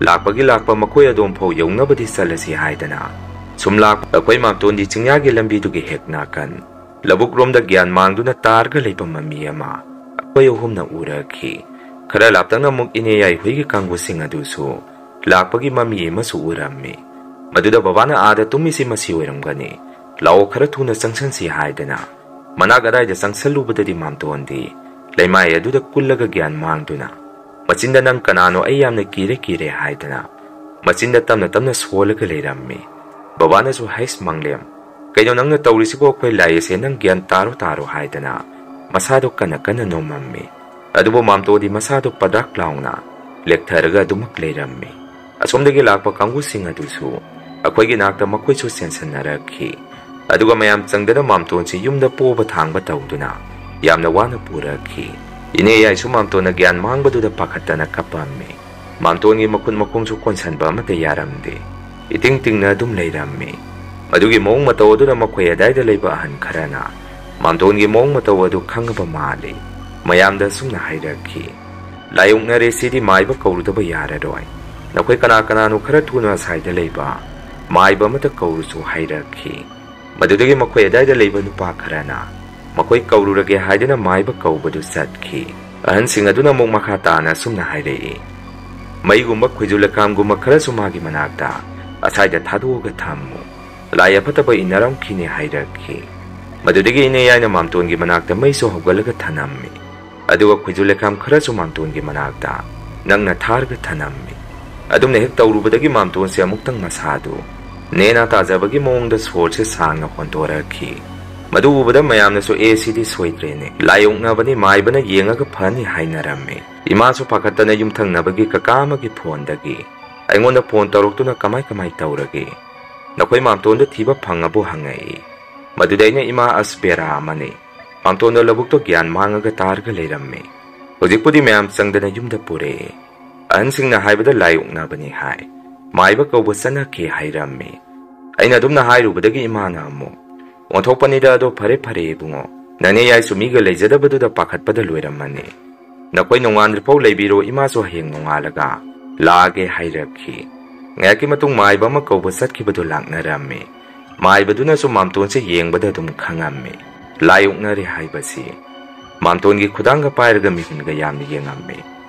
ꯂꯥꯛꯄꯒꯤ ꯂꯥꯛꯄ, ꯃꯈꯣꯏ ꯑꯗꯣꯝ ꯐꯥꯎ ꯌꯧꯅꯕꯗꯤ ꯆꯠꯂꯁꯤ" ꯍꯥꯏꯗꯅ ꯁꯨꯝ ꯂꯥꯛ-, ꯑꯩꯈꯣꯏ ꯃꯥꯝꯇꯣꯟꯗꯤ ꯆꯤꯡꯌꯥꯒꯤ ꯂꯝꯕꯤꯗꯨꯒꯤ ꯍꯦꯛ ꯅꯥꯀꯟ ꯂꯧꯕꯨꯛ ꯔꯣꯝꯗ ꯒ꯭ꯌꯥꯟ ꯃꯥꯡꯗꯨꯅ ꯇꯥꯔꯒ ꯂꯩꯕ ꯃꯃꯤ ꯑꯃ ꯑꯩꯈꯣꯏ ꯑꯍꯨꯝꯅ ꯎꯔꯛꯈꯤ꯫ ꯈꯔ ꯂꯥꯞꯇꯛꯅ ꯑꯃꯨꯛ ꯏꯅꯦ ꯌꯥꯏꯍꯣꯏꯒꯤ ꯀꯥꯡꯕꯨꯁꯤꯡ ꯑꯗꯨꯁꯨ ꯂꯥꯛꯄꯒꯤ ꯃꯃꯤ ꯑꯃꯁꯨ ꯎꯔꯝꯃꯤ꯫ ꯃꯗꯨꯗ ꯕꯕꯥꯅ, "ꯑꯥꯗ ꯇꯨꯝꯃꯤꯁꯤ ꯃꯁꯤ ꯑꯣꯏꯔꯝꯒꯅꯤ꯫ ꯂꯥꯛꯑꯣ, ꯈꯔ ꯊꯨꯅ ꯆꯪꯁꯟꯁꯤ" ꯍꯥꯏꯗꯅ ꯃꯅꯥꯛ ꯑꯗꯥꯏꯗ ꯆꯪꯁꯜꯂꯨꯕꯗꯗꯤ ꯃꯥꯝꯇꯣꯟꯗꯤ ꯂꯩꯃꯥꯏ ꯑꯗꯨꯗ ꯀꯨꯜꯂꯒ ꯒ꯭ꯌꯥꯟ ꯃꯥꯡꯗꯨꯅ ꯃꯆꯤꯟꯗ, "ꯅꯪ ꯀꯅꯥꯅꯣ? ꯑꯩ ꯌꯥꯝꯅ ꯀꯤꯔꯦ, ꯀꯤꯔꯦ" ꯍꯥꯏꯗꯅ ꯃꯆꯤꯟꯗ ꯇꯞꯅ ꯇꯞꯅ ꯁꯣꯜꯂꯒ ꯂꯩꯔꯝꯃꯤ꯫ ꯕꯕꯥꯅꯁꯨ, "ꯍꯩꯁ ꯃꯪꯂꯦꯝ, ꯀꯩꯅꯣ ꯅꯪꯅ ꯇꯧꯔꯤꯁꯤꯕꯣ? ꯑꯩꯈꯣꯏ ꯂꯥꯛꯏꯁꯦ, ꯅꯪ ꯒ꯭ꯌꯥꯟ ꯇꯥꯔꯣ, ꯇꯥꯔꯣ" ꯍꯥꯏꯗꯅ ꯃꯁꯥꯗꯣ ꯀꯟꯅ ꯀꯟꯅ ꯅꯣꯝꯃꯝꯃꯤ꯫ ꯑꯗꯨꯕꯨ ꯃꯥꯝꯇꯣꯟꯗꯤ ꯃꯁꯥꯗꯣ ꯄꯗ꯭ꯔꯥꯛ ꯂꯥꯎꯅ ꯂꯦꯛꯊꯔꯒ ꯑꯗꯨꯃꯛ ꯂꯩꯔꯝꯃꯤ꯫ ꯑꯁꯣꯝꯗꯒꯤ ꯂꯥꯛꯄ ꯀꯥꯡꯕꯨꯁꯤꯡ ꯑꯗꯨꯁꯨ ꯑꯩꯈꯣꯏꯒꯤ ꯅꯥꯛꯇ ꯃꯈꯣꯏꯁꯨ ꯆꯦꯟꯁꯟꯅꯔꯛꯈꯤ꯫ ꯑꯗꯨꯒ ꯃꯌꯥꯝ ꯆꯪꯗꯅ ꯃꯥꯝꯇꯣꯟꯁꯤ ꯌꯨꯝꯗ ꯄꯣꯕ ꯊꯥꯡꯕ ꯇꯧꯗꯨꯅ ꯌꯥꯝꯅ ꯋꯥꯅ ꯄꯨꯔꯛꯈꯤ꯫ ꯏꯅꯦ ꯌꯥꯏꯁꯨ ꯃꯥꯝꯇꯣꯟꯅ ꯒ꯭ꯌꯥꯟ ꯃꯥꯡꯕꯗꯨꯗ ꯄꯥꯈꯠꯇꯅ ꯀꯞꯄꯝꯃꯤ꯫ ꯃꯥꯝꯇꯣꯟꯒꯤ ꯃꯈꯨꯠ ꯃꯈꯣꯡꯁꯨ ꯀꯣꯟꯁꯟꯕ ꯑꯃꯠꯇ ꯌꯥꯔꯝꯗꯦ꯫ ꯏꯇꯤꯡ ꯇꯤꯡꯅ ꯑꯗꯨꯝ ꯂꯩꯔꯝꯃꯤ꯫ ꯃꯗꯨꯒꯤ ꯃꯑꯣꯡ ꯃꯇꯧ ꯑꯗꯨꯅ ꯃꯈꯣꯏ ꯑꯗꯥꯏꯗ ꯂꯩꯕ ꯑꯍꯟ ꯈꯔꯅ ꯃꯥꯝꯇꯣꯟꯒꯤ ꯃꯑꯣꯡ ꯃꯇꯧ ꯑꯗꯨ ꯈꯪꯉꯕ ꯃꯥꯜꯂꯤ꯫ ꯃꯌꯥꯝꯗ ꯑꯁꯨꯝꯅ ꯍꯥꯏꯔꯛꯈꯤ, "ꯂꯥꯏꯑꯣꯛꯅꯔꯦ, ꯁꯤꯗꯤ ꯃꯥꯏꯕ ꯀꯧꯔꯨꯗꯕ ꯌꯥꯔꯔꯣꯏ꯫ ꯅꯈꯣꯏ ꯀꯅꯥ ꯀꯅꯥꯅꯣ ꯈꯔ ꯊꯨꯅ ꯑꯁꯥꯏꯗ ꯂꯩꯕ ꯃꯥꯏꯕ ꯑꯃꯇ ꯀꯧꯔꯨꯁꯨ" ꯍꯥꯏꯔꯛꯈꯤ꯫ ꯃꯗꯨꯗꯒꯤ ꯃꯈꯣꯏ ꯑꯗꯥꯏꯗ ꯂꯩꯕ ꯅꯨꯄꯥ ꯈꯔꯅ ꯃꯈꯣꯏ ꯀꯧꯔꯨꯔꯒꯦ ꯍꯥꯏꯗꯨꯅ ꯃꯥꯏꯕ ꯀꯧꯕꯗꯨ ꯆꯠꯈꯤ꯫ ꯑꯍꯟꯁꯤꯡ ꯑꯗꯨꯅ ꯑꯃꯨꯛ ꯃꯈꯥ ꯇꯥꯅ ꯑꯁꯨꯝꯅ ꯍꯥꯏꯔꯛꯏ, "ꯃꯩꯒꯨꯝꯕ ꯈꯣꯏꯖꯨ ꯂꯩꯈꯥꯝꯒꯨꯝꯕ ꯈꯔꯁꯨ ꯃꯥꯒꯤ ꯃꯅꯥꯛꯇ ꯑꯁꯥꯏꯗ ꯊꯥꯗꯣꯛꯑꯒ ꯊꯝꯃꯨ꯫ ꯂꯥꯏ ꯑꯐꯠꯇꯕ ꯏꯟꯅꯔꯝꯈꯤꯅꯤ" ꯍꯥꯏꯔꯛꯈꯤ꯫ ꯃꯗꯨꯗꯒꯤ ꯏꯅꯦ ꯌꯥꯏꯅ ꯃꯥꯝꯇꯣꯟꯒꯤ ꯃꯅꯥꯛꯇ ꯃꯩꯁꯨ ꯍꯧꯒꯠꯂꯒ ꯊꯅꯝꯃꯤ꯫ ꯑꯗꯨꯒ ꯈꯣꯏꯖꯨ ꯂꯩꯈꯥꯝ ꯈꯔꯁꯨ ꯃꯥꯝꯇꯣꯟꯒꯤ ꯃꯅꯥꯛꯇ ꯅꯪꯅ ꯊꯥꯔꯒ ꯊꯅꯝꯃꯤ꯫ ꯑꯗꯨꯝꯅ ꯍꯦꯛ ꯇꯧꯔꯨꯕꯗꯒꯤ ꯃꯥꯝꯇꯣꯟꯁꯦ ꯑꯃꯨꯛꯇꯪ ꯃꯁꯥꯗꯨ ꯅꯦꯅꯥ ꯇꯥꯖꯕꯒꯤ ꯃꯑꯣꯡꯗ ꯁꯣꯔꯁꯦ ꯁꯥꯡꯅ ꯍꯣꯟꯗꯣꯔꯛꯈꯤ꯫ ꯃꯗꯨ ꯎꯕꯗ ꯃꯌꯥꯝꯅꯁꯨ, "ꯑꯦ, ꯁꯤꯗꯤ ꯁꯣꯏꯗ꯭ꯔꯦꯅꯦ, ꯂꯥꯏꯑꯣꯛꯅꯕꯅꯤ, ꯃꯥꯏꯕꯅ ꯌꯦꯡꯉꯒ ꯐꯅꯤ" ꯍꯥꯏꯅꯔꯝꯃꯤ꯫ ꯏꯃꯥꯁꯨ ꯄꯥꯈꯠꯇꯅ ꯌꯨꯝꯊꯪꯅꯕꯒꯤ ꯀꯀꯥ ꯑꯃꯒꯤ ꯐꯣꯟꯗꯒꯤ ꯑꯩꯉꯣꯟꯗ ꯐꯣꯟ ꯇꯧꯔꯛꯇꯨꯅ, "ꯀꯃꯥꯏ ꯀꯃꯥꯏ ꯇꯧꯔꯒꯦ? ꯅꯈꯣꯏ ꯃꯥꯝꯇꯣꯟꯗꯣ ꯊꯤꯕ ꯐꯪꯉꯕꯣ?" ꯍꯪꯉꯛꯏ꯫ ꯃꯗꯨꯗ ꯑꯩꯅ, "ꯏꯃꯥ, ꯑꯁ ꯕꯦꯔꯥ ꯑꯃꯅꯤ꯫ ꯃꯥꯝꯇꯣꯟꯗꯣ ꯂꯧꯕꯨꯛꯇꯣ ꯒ꯭ꯌꯥꯟ ꯃꯥꯡꯉꯒ ꯇꯥꯔꯒ ꯂꯩꯔꯝꯃꯤ꯫ ꯍꯧꯖꯤꯛꯄꯨꯗꯤ ꯃꯌꯥꯝ ꯆꯪꯗꯅ ꯌꯨꯝꯗ ꯄꯨꯔꯛꯑꯦ"꯫ ꯑꯍꯟꯁꯤꯡꯅ ꯍꯥꯏꯕꯗ ꯂꯥꯏꯑꯣꯛꯅꯕꯅꯤ ꯍꯥꯏ꯫ ꯃꯥꯏꯕ ꯀꯧꯕ ꯆꯠꯅꯈꯤ ꯍꯥꯏꯔꯝꯃꯤ꯫ ꯑꯩꯅ ꯑꯗꯨꯝꯅ ꯍꯥꯏꯔꯨꯕꯗꯒꯤ ꯏꯃꯥꯅ ꯑꯃꯨꯛ, "ꯑꯣꯟꯊꯣꯛꯄꯅꯤꯗ, ꯑꯗꯣ ꯐꯔꯦ ꯐꯔꯦ ꯏꯕꯨꯡꯉꯣ, ꯅꯅꯦ ꯌꯥꯏꯁꯨ ꯃꯤꯒ ꯂꯩꯖꯗꯕꯗꯨꯗ ꯄꯥꯈꯠꯄꯗ ꯂꯣꯏꯔꯝꯃꯅꯤ꯫ ꯅꯈꯣꯏ ꯅꯣꯡꯉꯥꯟꯗ꯭ꯔꯤꯐꯥꯎ ꯂꯩꯕꯤꯔꯣ, ꯏꯃꯥꯁꯨ ꯍꯌꯦꯡ ꯅꯣꯡꯉꯥꯜꯂꯒ ꯂꯥꯛꯑꯒꯦ" ꯍꯥꯏꯔꯛꯈꯤ꯫ ꯉꯥꯏꯍꯥꯛꯀꯤ ꯃꯇꯨꯡ ꯃꯥꯏꯕ ꯑꯃ ꯀꯧꯕ ꯆꯠꯈꯤꯕꯗꯨ ꯂꯥꯛꯅꯔꯝꯃꯤ꯫ ꯃꯥꯏꯕꯗꯨꯅꯁꯨ ꯃꯥꯝꯇꯣꯟꯁꯦ ꯌꯦꯡꯕꯗ ꯑꯗꯨꯝ ꯈꯪꯉꯝꯃꯤ꯫ ꯂꯥꯏꯑꯣꯛꯅꯔꯦ ꯍꯥꯏꯕꯁꯤ ꯃꯥꯝꯇꯣꯟꯒꯤ ꯈꯨꯗꯥꯡꯒ ꯄꯥꯏꯔꯒ ꯃꯤꯍꯨꯟꯒ ꯌꯥꯝꯅ ꯌꯦꯡꯉꯝꯃꯤ꯫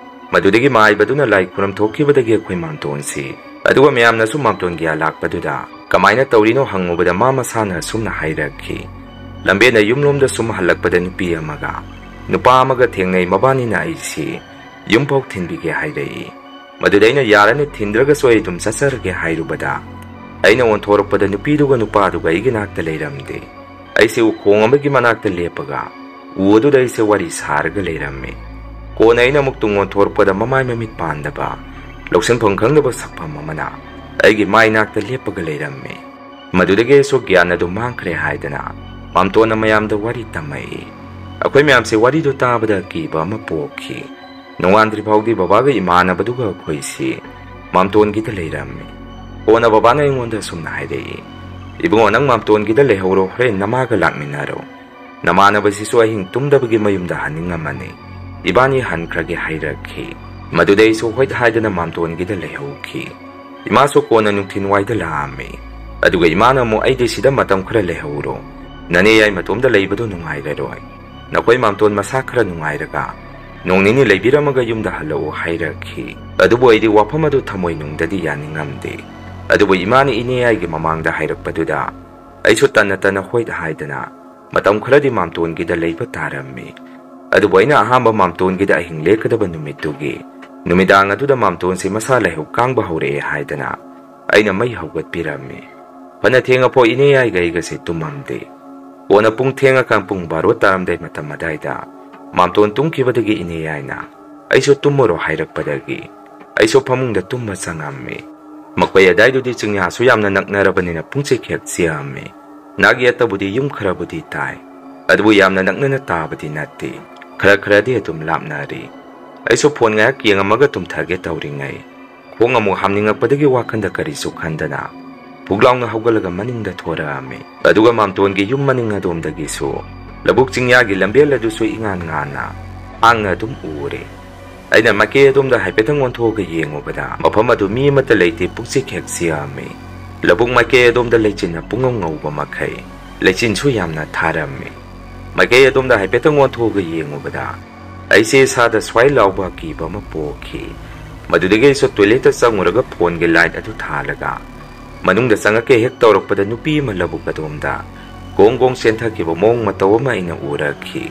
ꯃꯗꯨꯗꯒꯤ ꯃꯥꯏꯕꯗꯨꯅ ꯂꯥꯏ ꯈꯨꯔꯝ ꯊꯣꯛꯈꯤꯕꯗꯒꯤ ꯑꯩꯈꯣꯏ ꯃꯥꯝꯇꯣꯟꯁꯤ, ꯑꯗꯨꯒ ꯃꯌꯥꯝꯅꯁꯨ ꯃꯥꯝꯇꯣꯟꯒꯤ ꯂꯥꯛꯄꯗꯨꯗ ꯀꯃꯥꯏꯅ ꯇꯧꯔꯤꯅꯣ ꯍꯪꯉꯨꯕꯗ ꯃꯥ ꯃꯁꯥꯅ ꯑꯁꯨꯝꯅ ꯍꯥꯏꯔꯛꯈꯤ, "ꯂꯝꯕꯦꯟꯅ ꯌꯨꯝꯂꯣꯝꯗ ꯁꯨꯝ ꯍꯜꯂꯛꯄꯗ ꯅꯨꯄꯤ ꯑꯃꯒ ꯅꯨꯄꯥ ꯑꯃꯒ ꯊꯦꯡꯅꯩ, ꯃꯕꯥꯅꯤꯅ ꯑꯩꯁꯤ ꯌꯨꯝꯐꯥꯎ ꯊꯤꯟꯕꯤꯒꯦ" ꯍꯥꯏꯔꯛꯏ꯫ ꯃꯗꯨꯗ ꯑꯩꯅ, "ꯌꯥꯔꯅꯤ, ꯊꯤꯟꯗ꯭ꯔꯒꯁꯨ ꯑꯩ ꯑꯗꯨꯝ ꯆꯠꯆꯔꯒꯦ" ꯍꯥꯏꯔꯨꯕꯗ, ꯑꯩꯅ ꯑꯣꯟꯊꯣꯔꯛꯄꯗ ꯅꯨꯄꯤꯗꯨꯒ ꯅꯨꯄꯥꯗꯨꯒ ꯑꯩꯒꯤ ꯅꯥꯛꯇ ꯂꯩꯔꯝꯗꯦ꯫ ꯑꯩꯁꯦ ꯎꯈꯣꯡ ꯑꯃꯒꯤ ꯃꯅꯥꯛꯇ ꯂꯦꯞꯄꯒ ꯎ ꯑꯗꯨꯗ ꯑꯩꯁꯦ ꯋꯥꯔꯤ ꯁꯥꯔꯒ ꯂꯩꯔꯝꯃꯤ꯫ ꯀꯣꯟꯅ ꯑꯩꯅ ꯑꯃꯨꯛ ꯇꯨꯡ ꯑꯣꯟꯊꯣꯔꯛꯄꯗ ꯃꯃꯥꯏ ꯃꯃꯤꯠ ꯄꯥꯟꯗꯕ ꯂꯧꯁꯤꯟꯐꯝ ꯈꯪꯗꯕ ꯁꯛꯐꯝ ꯑꯃꯅ ꯑꯩꯒꯤ ꯃꯥꯏ ꯅꯥꯛꯇ ꯂꯦꯞꯄꯒ ꯂꯩꯔꯝꯃꯤ꯫ ꯃꯗꯨꯗꯒꯤ ꯑꯩꯁꯨ ꯒ꯭ꯌꯥꯟ ꯑꯗꯨ ꯃꯥꯡꯈ꯭ꯔꯦ ꯍꯥꯏꯗꯅ ꯃꯥꯝꯇꯣꯟꯅ ꯃꯌꯥꯝꯗ ꯋꯥꯔꯤ ꯇꯝꯃꯛꯏ꯫ ꯑꯩꯈꯣꯏ ꯃꯌꯥꯝꯁꯦ ꯋꯥꯔꯤꯗꯨ ꯇꯥꯕꯗ ꯑꯀꯤꯕ ꯑꯃ ꯄꯣꯛꯈꯤ꯫ ꯅꯣꯡꯉꯥꯟꯗ꯭ꯔꯤ ꯐꯥꯎꯗꯤ ꯕꯕꯥꯒ ꯏꯃꯥꯟꯅꯕꯗꯨꯒ ꯑꯩꯈꯣꯏꯁꯤ ꯃꯥꯝꯇꯣꯟꯒꯤꯗ ꯂꯩꯔꯝꯃꯤ꯫ ꯀꯣꯟꯅ ꯕꯕꯥꯅ ꯑꯩꯉꯣꯟꯗ ꯑꯁꯨꯝꯅ ꯍꯥꯏꯔꯛꯏ, "ꯏꯕꯨꯡꯉꯣ, ꯅꯪ ꯃꯥꯝꯇꯣꯟꯒꯤꯗ ꯂꯩꯍꯧꯔꯣ, ꯍꯣꯔꯦꯟ ꯅꯃꯥꯒ ꯂꯥꯛꯃꯤꯟꯅꯔꯣ꯫ ꯅꯃꯥꯟꯅꯕꯁꯤꯁꯨ ꯑꯍꯤꯡ ꯇꯨꯝꯗꯕꯒꯤ ꯃꯌꯨꯝꯗ ꯍꯟꯅꯤꯡꯉꯝꯃꯅꯤ꯫ ꯏꯕꯥꯅꯤ ꯍꯟꯈ꯭ꯔꯒꯦ" ꯍꯥꯏꯔꯛꯈꯤ꯫ ꯃꯗꯨꯗ ꯑꯩꯁꯨ ꯍꯣꯏꯠ ꯍꯥꯏꯗꯅ ꯃꯥꯝꯇꯣꯟꯒꯤꯗ ꯂꯩꯍꯧꯈꯤ꯫ ꯏꯃꯥꯁꯨ ꯀꯣꯟꯅ ꯅꯨꯡꯊꯤꯟꯋꯥꯏꯗ ꯂꯥꯛꯑꯝꯃꯤ꯫ ꯑꯗꯨꯒ ꯏꯃꯥꯅ ꯑꯃꯨꯛ, "ꯑꯩꯗꯤ ꯁꯤꯗ ꯃꯇꯝ ꯈꯔ ꯂꯩꯍꯧꯔꯣ꯫ ꯅꯅꯦ ꯌꯥꯏ ꯃꯇꯣꯝꯗ ꯂꯩꯕꯗꯣ ꯅꯨꯡꯉꯥꯏꯔꯔꯣꯏ꯫ ꯅꯈꯣꯏ ꯃꯥꯝꯇꯣꯟ ꯃꯁꯥ ꯈꯔ ꯅꯨꯡꯉꯥꯏꯔꯒ ꯅꯣꯡ ꯅꯤꯅꯤ ꯂꯩꯕꯤꯔꯝꯃꯒ ꯌꯨꯝꯗ ꯍꯜꯂꯛꯎ" ꯍꯥꯏꯔꯛꯈꯤ꯫ ꯑꯗꯨꯕꯨ ꯑꯩꯗꯤ ꯋꯥꯐꯝ ꯑꯗꯨ ꯊꯃꯣꯏꯅꯨꯡꯗꯗꯤ ꯌꯥꯅꯤꯡꯉꯝꯗꯦ꯫ ꯑꯗꯨꯕꯨ ꯏꯃꯥꯅ ꯏꯅꯦ ꯌꯥꯏꯒꯤ ꯃꯃꯥꯡꯗ ꯍꯥꯏꯔꯛꯄꯗꯨꯗ ꯑꯩꯁꯨ ꯇꯟꯅ ꯇꯟꯅ ꯍꯣꯏꯠ ꯍꯥꯏꯗꯅ ꯃꯇꯝ ꯈꯔꯗꯤ ꯃꯥꯝꯇꯣꯟꯒꯤꯗ ꯂꯩꯕ ꯇꯥꯔꯝꯃꯤ꯫ ꯑꯗꯨꯕꯨ ꯑꯩꯅ ꯑꯍꯥꯟꯕ ꯃꯥꯝꯇꯣꯟꯒꯤꯗ ꯑꯍꯤꯡ ꯂꯦꯛꯀꯗꯕ ꯅꯨꯃꯤꯠꯇꯨꯒꯤ ꯅꯨꯃꯤꯗꯥꯡ ꯑꯗꯨꯗ ꯃꯥꯝꯇꯣꯟꯁꯦ ꯃꯁꯥ ꯂꯥꯏꯍꯧ ꯀꯥꯡꯕ ꯍꯧꯔꯛꯑꯦ ꯍꯥꯏꯗꯅ ꯑꯩꯅ ꯃꯩ ꯍꯧꯒꯠꯄꯤꯔꯝꯃꯤ꯫ ꯐꯅ ꯊꯦꯡꯉꯐꯥꯎ ꯏꯅꯦ ꯌꯥꯏꯒ ꯑꯩꯒꯁꯦ ꯇꯨꯝꯃꯝꯗꯦ꯫ ꯀꯣꯟꯅ ꯄꯨꯡ ꯊꯦꯡꯉꯀꯥꯟ ꯄꯨꯡ ꯕꯥꯔꯣ ꯇꯥꯔꯝꯗꯥꯏ ꯃꯇꯝ ꯑꯗꯥꯏꯗ ꯃꯥꯝꯇꯣꯟ ꯇꯨꯝꯈꯤꯕꯗꯒꯤ ꯏꯅꯦ ꯌꯥꯏꯅ ꯑꯩꯁꯨ ꯇꯨꯝꯃꯨꯔꯣ ꯍꯥꯏꯔꯛꯄꯗꯒꯤ ꯑꯩꯁꯨ ꯐꯃꯨꯡꯗ ꯇꯨꯝꯕ ꯆꯪꯉꯝꯃꯤ꯫ ꯃꯈꯣꯏ ꯑꯗꯥꯏꯗꯨꯗꯤ ꯆꯤꯡꯌꯥꯁꯨ ꯌꯥꯝꯅ ꯅꯛꯅꯔꯕꯅꯤꯅ ꯄꯨꯡꯆꯤꯛ ꯍꯦꯛ ꯆꯤꯛꯑꯝꯃꯤ꯫ ꯅꯥꯛ ꯌꯦꯠꯇꯕꯨꯗꯤ ꯌꯨꯝ ꯈꯔꯕꯨꯗꯤ ꯇꯥꯏ, ꯑꯗꯨꯕꯨ ꯌꯥꯝꯅ ꯅꯛꯅꯅ ꯇꯥꯕꯗꯤ ꯅꯠꯇꯦ꯫ ꯈꯔ ꯈꯔꯗꯤ ꯑꯗꯨꯝ ꯂꯥꯞꯅꯔꯤ꯫ ꯑꯩꯁꯨ ꯐꯣꯟ ꯉꯥꯏꯍꯥꯛ ꯌꯦꯡꯉꯝꯃꯒ ꯇꯨꯝꯊꯒꯦ ꯇꯧꯔꯤꯉꯩ, ꯈꯣꯡ ꯑꯃꯨꯛ ꯍꯥꯝꯅꯤꯡꯉꯛꯄꯗꯒꯤ ꯋꯥꯈꯟꯗ ꯀꯔꯤꯁꯨ ꯈꯟꯗꯅ ꯐꯨꯛ ꯂꯥꯎꯅ ꯍꯧꯒꯠꯂꯒ ꯃꯅꯤꯡꯗ ꯊꯣꯔꯛꯑꯝꯃꯤ꯫ ꯑꯗꯨꯒ ꯃꯥꯝꯇꯣꯟꯒꯤ ꯌꯨꯝ ꯃꯅꯤꯡ ꯑꯗꯣꯝꯗꯒꯤꯁꯨ ꯂꯧꯕꯨꯛ ꯆꯤꯡꯌꯥꯒꯤ ꯂꯝꯕꯦꯜ ꯑꯗꯨꯁꯨ ꯏꯉꯥꯟ ꯉꯥꯟꯅ ꯍꯥꯡꯅ ꯑꯗꯨꯝ ꯎꯔꯦ꯫ ꯑꯩꯅ ꯃꯥꯏꯀꯩ ꯑꯗꯣꯝꯗ ꯍꯥꯏꯐꯦꯠꯇꯪ ꯑꯣꯟꯊꯣꯛꯑꯒ ꯌꯦꯡꯉꯨꯕꯗ ꯃꯐꯝ ꯑꯗꯨ ꯃꯤ ꯑꯃꯠꯇ ꯂꯩꯇꯦ, ꯄꯨꯛꯆꯤꯛ ꯍꯦꯛ ꯆꯤꯛꯑꯝꯃꯤ꯫ ꯂꯧꯕꯨꯛ ꯃꯥꯏꯀꯩ ꯑꯗꯣꯝꯗ ꯂꯩꯆꯤꯟꯅ ꯄꯨꯡꯉꯧ ꯉꯧꯕ ꯃꯈꯩ ꯂꯩꯆꯤꯟꯁꯨ ꯌꯥꯝꯅ ꯊꯥꯔꯝꯃꯤ꯫ ꯃꯥꯏꯀꯩ ꯑꯗꯣꯝꯗ ꯍꯥꯏꯐꯦꯠꯇꯪ ꯑꯣꯟꯊꯣꯛꯑꯒ ꯌꯦꯡꯉꯨꯕꯗ ꯑꯩꯁꯦ ꯏꯁꯥꯗ ꯁ꯭ꯋꯥꯏ ꯂꯥꯎꯕ ꯑꯀꯤꯕ ꯑꯃ ꯄꯣꯛꯈꯤ꯫ ꯃꯗꯨꯗꯒꯤ ꯑꯩꯁꯨ ꯇꯣꯏꯂꯦꯠꯇ ꯆꯪꯉꯨꯔꯒ ꯐꯣꯟꯒꯤ ꯂꯥꯏꯠ ꯑꯗꯨ ꯊꯥꯜꯂꯒ ꯃꯅꯨꯡꯗ ꯆꯪꯉꯛꯀꯦ ꯍꯦꯛ ꯇꯧꯔꯛꯄꯗ ꯅꯨꯄꯤ ꯑꯃ ꯂꯧꯕꯨꯛ ꯑꯗꯣꯝꯗ ꯒꯣꯡ ꯒꯣꯡ ꯆꯦꯟꯊꯈꯤꯕ ꯃꯑꯣꯡ ꯃꯇꯧ ꯑꯃ ꯑꯩꯅ ꯎꯔꯛꯈꯤ꯫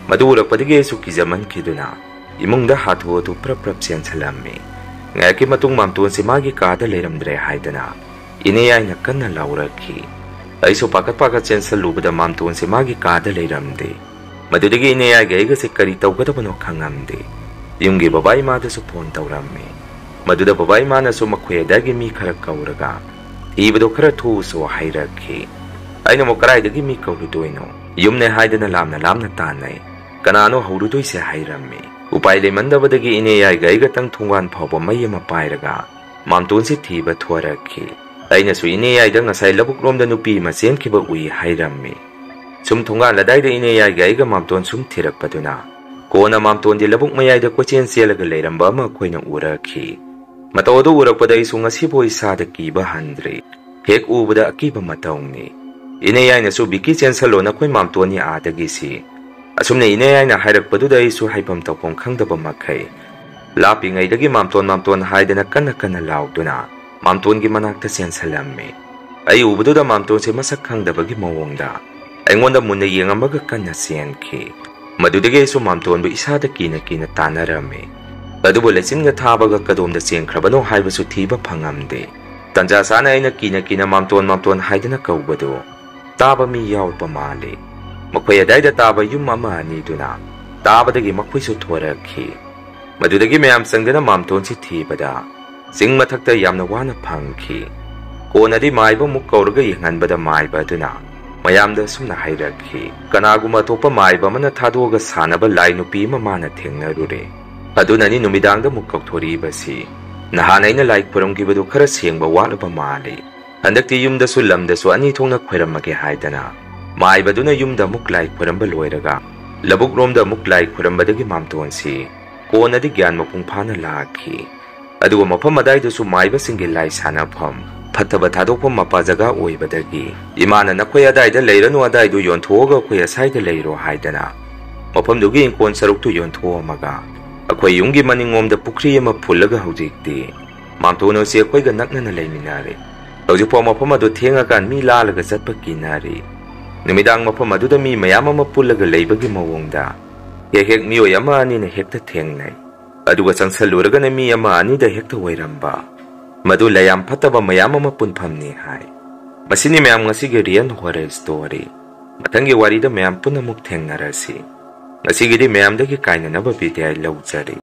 ꯃꯗꯨ ꯎꯔꯛꯄꯗꯒꯤ ꯑꯩꯁꯨ ꯀꯤꯖꯃꯟꯈꯤꯗꯨꯅ ꯏꯃꯨꯡꯗ ꯍꯥꯊꯨ ꯍꯥꯊꯨ ꯄ꯭ꯔꯞ ꯄ꯭ꯔꯞ ꯆꯦꯟꯁꯤꯜꯂꯝꯃꯤ꯫ ꯉꯥꯏꯍꯥꯛꯀꯤ ꯃꯇꯨꯡ ꯃꯥꯝꯇꯣꯟꯁꯤ ꯃꯥꯒꯤ ꯀꯥꯗ ꯂꯩꯔꯝꯗ꯭ꯔꯦ ꯍꯥꯏꯗꯅ ꯏꯅꯦ ꯌꯥꯏꯅ ꯀꯟꯅ ꯂꯥꯎꯔꯛꯈꯤ꯫ ꯑꯩꯁꯨ ꯄꯥꯈꯠ ꯄꯥꯈꯠ ꯆꯦꯟꯁꯤꯜꯂꯨꯕꯗ ꯃꯥꯝꯇꯣꯟꯁꯤ ꯃꯥꯒꯤ ꯀꯥꯗ ꯂꯩꯔꯝꯗꯦ꯫ ꯃꯗꯨꯗꯒꯤ ꯏꯅꯦ ꯌꯥꯏꯒ ꯑꯩꯒꯁꯦ ꯀꯔꯤ ꯇꯧꯒꯗꯕꯅꯣ ꯈꯪꯉꯝꯗꯦ꯫ ꯌꯨꯝꯒꯤ ꯕꯕꯥ ꯏꯃꯥꯗꯁꯨ ꯐꯣꯟ ꯇꯧꯔꯝꯃꯤ꯫ ꯃꯗꯨꯗ ꯕꯕꯥ ꯏꯃꯥꯅꯁꯨ ꯃꯈꯣꯏ ꯑꯗꯥꯏꯒꯤ ꯃꯤ ꯈꯔ ꯀꯧꯔꯒ ꯊꯤꯕꯗꯣ ꯈꯔ ꯊꯨꯁꯨ ꯍꯥꯏꯔꯛꯈꯤ꯫ ꯑꯩꯅ ꯑꯃꯨꯛ ꯀꯗꯥꯏꯗꯒꯤ ꯃꯤ ꯀꯧꯔꯨꯗꯣꯏꯅꯣ? ꯌꯨꯝꯅꯦ ꯍꯥꯏꯗꯅ ꯂꯥꯞꯅ ꯂꯥꯞꯅ ꯇꯥꯟꯅꯩ꯫ ꯀꯅꯥꯅꯣ ꯍꯧꯔꯨꯗꯣꯏꯁꯦ ꯍꯥꯏꯔꯝꯃꯤ꯫ ꯎꯄꯥꯏ ꯂꯩꯃꯟꯗꯕꯗꯒꯤ ꯏꯅꯦ ꯌꯥꯏꯒ ꯑꯩꯒꯇꯪ ꯊꯣꯡꯒꯥꯟ ꯐꯥꯎꯕ ꯃꯩ ꯑꯃ ꯄꯥꯏꯔꯒ ꯃꯥꯝꯇꯣꯟꯁꯤ ꯊꯤꯕ ꯊꯣꯔꯛꯈꯤ꯫ ꯑꯩꯅꯁꯨ ꯏꯅꯦ ꯌꯥꯏꯗ ꯉꯁꯥꯏ ꯂꯧꯕꯨꯛ ꯂꯣꯝꯗ ꯅꯨꯄꯤ ꯑꯃ ꯆꯦꯟꯈꯤꯕ ꯎꯏ ꯍꯥꯏꯔꯝꯃꯤ꯫ ꯁꯨꯝ ꯊꯣꯡꯒꯥꯜ ꯑꯗꯥꯏꯗ ꯏꯅꯦ ꯌꯥꯏꯒ ꯑꯩꯒ ꯃꯥꯝꯇꯣꯟ ꯁꯨꯝ ꯊꯤꯔꯛꯄꯗꯨꯅ ꯀꯣꯟꯅ ꯃꯥꯝꯇꯣꯟꯗꯤ ꯂꯧꯕꯨꯛ ꯃꯌꯥꯏꯗ ꯀꯣꯏꯆꯦꯟ ꯆꯦꯜꯂꯒ ꯂꯩꯔꯝꯕ ꯑꯃ ꯑꯩꯈꯣꯏꯅ ꯎꯔꯛꯈꯤ꯫ ꯃꯇꯧ ꯑꯗꯨ ꯎꯔꯛꯄꯗ ꯑꯩꯁꯨ ꯉꯁꯤꯐꯥꯎ ꯏꯁꯥꯗ ꯀꯤꯕ ꯍꯟꯗ꯭ꯔꯤ꯫ ꯍꯦꯛ ꯎꯕꯗ ꯑꯀꯤꯕ ꯃꯇꯧꯅꯤ꯫ ꯏꯅꯦ ꯌꯥꯏꯅꯁꯨ "ꯕꯤꯀꯤ ꯆꯦꯟꯁꯜꯂꯣ, ꯅꯈꯣꯏ ꯃꯥꯝꯇꯣꯟꯅꯤ ꯑꯥꯗꯒꯤꯁꯤ"꯫ ꯑꯁꯨꯝꯅ ꯏꯅꯦ ꯌꯥꯏꯅ ꯍꯥꯏꯔꯛꯄꯗꯨꯗ ꯑꯩꯁꯨ ꯍꯥꯏꯐꯝ ꯇꯧꯐꯝ ꯈꯪꯗꯕ ꯃꯈꯩ ꯂꯥꯞꯄꯤꯉꯩꯗꯒꯤ "ꯃꯥꯝꯇꯣꯟ, ꯃꯥꯝꯇꯣꯟ" ꯍꯥꯏꯗꯅ ꯀꯟꯅ ꯀꯟꯅ ꯂꯥꯎꯗꯨꯅ ꯃꯥꯝꯇꯣꯟꯒꯤ ꯃꯅꯥꯛꯇ ꯆꯦꯟꯁꯜꯂꯝꯃꯤ꯫ ꯑꯩ ꯎꯕꯗꯨꯗ ꯃꯥꯝꯇꯣꯟꯁꯦ ꯃꯁꯛ ꯈꯪꯗꯕꯒꯤ ꯃꯑꯣꯡꯗ ꯑꯩꯉꯣꯟꯗ ꯃꯨꯟꯅ ꯌꯦꯡꯉꯝꯃꯒ ꯀꯟꯅ ꯆꯦꯟꯈꯤ꯫ ꯃꯗꯨꯗꯒꯤ ꯑꯩꯁꯨ ꯃꯥꯝꯇꯣꯟꯕꯨ ꯏꯁꯥꯗ ꯀꯤꯅ ꯀꯤꯅ ꯇꯥꯟꯅꯔꯝꯃꯤ꯫ ꯑꯗꯨꯕꯨ ꯂꯩꯆꯤꯟꯒ ꯊꯥꯕꯒ ꯀꯗꯣꯝꯗ ꯆꯦꯟꯈ꯭ꯔꯕꯅꯣ ꯍꯥꯏꯕꯁꯨ ꯊꯤꯕ ꯐꯪꯉꯝꯗꯦ꯫ ꯇꯟꯖꯥ ꯆꯥꯅ ꯑꯩꯅ ꯀꯤꯅ ꯀꯤꯅ "ꯃꯥꯝꯇꯣꯟ, ꯃꯥꯝꯇꯣꯟ" ꯍꯥꯏꯗꯅ ꯀꯧꯕꯗꯨ ꯇꯥꯕ ꯃꯤ ꯌꯥꯎꯔꯕ ꯃꯥꯜꯂꯤ꯫ ꯃꯈꯣꯏ ꯑꯗꯥꯏꯗ ꯇꯥꯕ ꯌꯨꯝ ꯑꯃ ꯑꯅꯤꯗꯨꯅ ꯇꯥꯕꯗꯒꯤ ꯃꯈꯣꯏꯁꯨ ꯊꯣꯔꯛꯈꯤ꯫ ꯃꯗꯨꯗꯒꯤ ꯃꯌꯥꯝ ꯆꯪꯗꯅ ꯃꯥꯝꯇꯣꯟꯁꯤ ꯊꯤꯕꯗ ꯆꯤꯡ ꯃꯊꯛꯇ ꯌꯥꯝꯅ ꯋꯥꯅ ꯐꯪꯈꯤ꯫ ꯀꯣꯟꯅꯗꯤ ꯃꯥꯏꯕ ꯑꯃꯨꯛ ꯀꯧꯔꯒ ꯌꯦꯡꯍꯟꯕꯗ ꯃꯥꯏꯕ ꯑꯗꯨꯅ ꯃꯌꯥꯝꯗ ꯑꯁꯨꯝꯅ ꯍꯥꯏꯔꯛꯈꯤ, "ꯀꯅꯥꯒꯨꯝꯕ ꯑꯇꯣꯞꯄ ꯃꯥꯏꯕ ꯑꯃꯅ ꯊꯥꯗꯣꯛꯑꯒ ꯁꯥꯟꯅꯕ ꯂꯥꯏ ꯅꯨꯄꯤ ꯑꯃ ꯃꯥꯅ ꯊꯦꯡꯅꯔꯨꯔꯦ꯫ ꯑꯗꯨꯅꯅꯤ ꯅꯨꯃꯤꯗꯥꯡꯗ ꯑꯃꯨꯛ ꯀꯧꯊꯣꯔꯛꯏꯕꯁꯤ꯫ ꯅꯍꯥꯟ ꯑꯩꯅ ꯂꯥꯏ ꯈꯨꯔꯨꯝꯈꯤꯕꯗꯨ ꯈꯔ ꯁꯦꯡꯕ ꯋꯥꯠꯂꯕ ꯃꯥꯜꯂꯤ꯫ ꯍꯟꯗꯛꯇꯤ ꯌꯨꯝꯗꯁꯨ ꯂꯝꯗꯁꯨ ꯑꯅꯤ ꯊꯣꯛꯅ ꯈꯣꯏꯔꯝꯃꯒꯦ" ꯍꯥꯏꯗꯅ ꯃꯥꯏꯕꯗꯨꯅ ꯌꯨꯝꯗ ꯑꯃꯨꯛ ꯂꯥꯏ ꯈꯣꯏꯔꯝꯕ ꯂꯣꯏꯔꯒ ꯂꯧꯕꯨꯛ ꯂꯣꯝꯗ ꯑꯃꯨꯛ ꯂꯥꯏ ꯈꯣꯏꯔꯝꯕꯗꯒꯤ ꯃꯥꯝꯇꯣꯟꯁꯤ ꯀꯣꯟꯅꯗꯤ ꯒ꯭ꯌꯥꯟ ꯃꯄꯨꯡ ꯐꯥꯅ ꯂꯥꯛꯈꯤ꯫ ꯑꯗꯨꯒ ꯃꯐꯝ ꯑꯗꯥꯏꯗꯨꯁꯨ ꯃꯥꯏꯕꯁꯤꯡꯒꯤ ꯂꯥꯏ ꯁꯥꯟꯅꯐꯝ, ꯐꯠꯇꯕ ꯊꯥꯗꯣꯛꯐꯝ ꯃꯄꯥ ꯖꯒꯥ ꯑꯣꯏꯕꯗꯒꯤ ꯏꯃꯥꯅ "ꯅꯈꯣꯏ ꯑꯗꯥꯏꯗ ꯂꯩꯔꯅꯨ, ꯑꯗꯥꯏꯗꯨ ꯌꯣꯟꯊꯣꯛꯑꯒ ꯑꯩꯈꯣꯏ ꯑꯁꯥꯏꯗ ꯂꯩꯔꯣ" ꯍꯥꯏꯗꯅ ꯃꯐꯝꯗꯨꯒꯤ ꯏꯪꯈꯣꯜ ꯁꯔꯨꯛꯇꯨ ꯌꯣꯟꯊꯣꯛꯑꯝꯃꯒ ꯑꯩꯈꯣꯏ ꯌꯨꯝꯒꯤ ꯃꯅꯤꯡꯂꯣꯝꯗ ꯄꯨꯈ꯭ꯔꯤ ꯑꯃ ꯐꯨꯜꯂꯒ ꯍꯧꯖꯤꯛꯇꯤ ꯃꯥꯝꯇꯣꯟ ꯍꯣꯏꯁꯦ ꯑꯩꯈꯣꯏꯒ ꯅꯛꯅꯅ ꯂꯩꯃꯤꯟꯅꯔꯦ꯫ ꯍꯧꯖꯤꯛꯐꯥꯎ ꯃꯐꯝ ꯑꯗꯨ ꯊꯦꯡꯉꯀꯥꯟ ꯃꯤ ꯂꯥꯜꯂꯒ ꯆꯠꯄ ꯀꯤꯅꯔꯤ꯫ ꯅꯨꯃꯤꯗꯥꯡ ꯃꯐꯝ ꯑꯗꯨꯗ ꯃꯤ ꯃꯌꯥꯝ ꯑꯃ ꯄꯨꯜꯂꯒ ꯂꯩꯕꯒꯤ ꯃꯑꯣꯡꯗ ꯍꯦꯛ ꯍꯦꯛ ꯃꯤꯑꯣꯏ ꯑꯃ ꯑꯅꯤꯅ ꯍꯦꯛꯇ ꯊꯦꯡꯅꯩ꯫ ꯑꯗꯨꯒ ꯆꯪꯁꯜꯂꯨꯔꯒꯅ ꯃꯤ ꯑꯃ ꯑꯅꯤꯗ ꯍꯦꯛꯇ ꯑꯣꯏꯔꯝꯕ꯫ ꯃꯗꯨ ꯂꯩꯌꯥꯝ ꯐꯠꯇꯕ ꯃꯌꯥꯝ ꯑꯃ ꯄꯨꯟꯐꯝꯅꯤ ꯍꯥꯏ꯫ ꯃꯁꯤꯅꯤ ꯃꯌꯥꯝ ꯉꯁꯤꯒꯤ Real Horror Story꯫ ꯃꯊꯪꯒꯤ ꯋꯥꯔꯤꯗ ꯃꯌꯥꯝ ꯄꯨꯟꯅ ꯑꯃꯨꯛ ꯊꯦꯡꯅꯔꯁꯤ꯫ ꯉꯁꯤꯒꯤꯗꯤ ꯃꯌꯥꯝꯗꯒꯤ ꯀꯥꯏꯅꯅꯕ ꯕꯤꯗꯥꯏ ꯂꯧꯖꯔꯤ꯫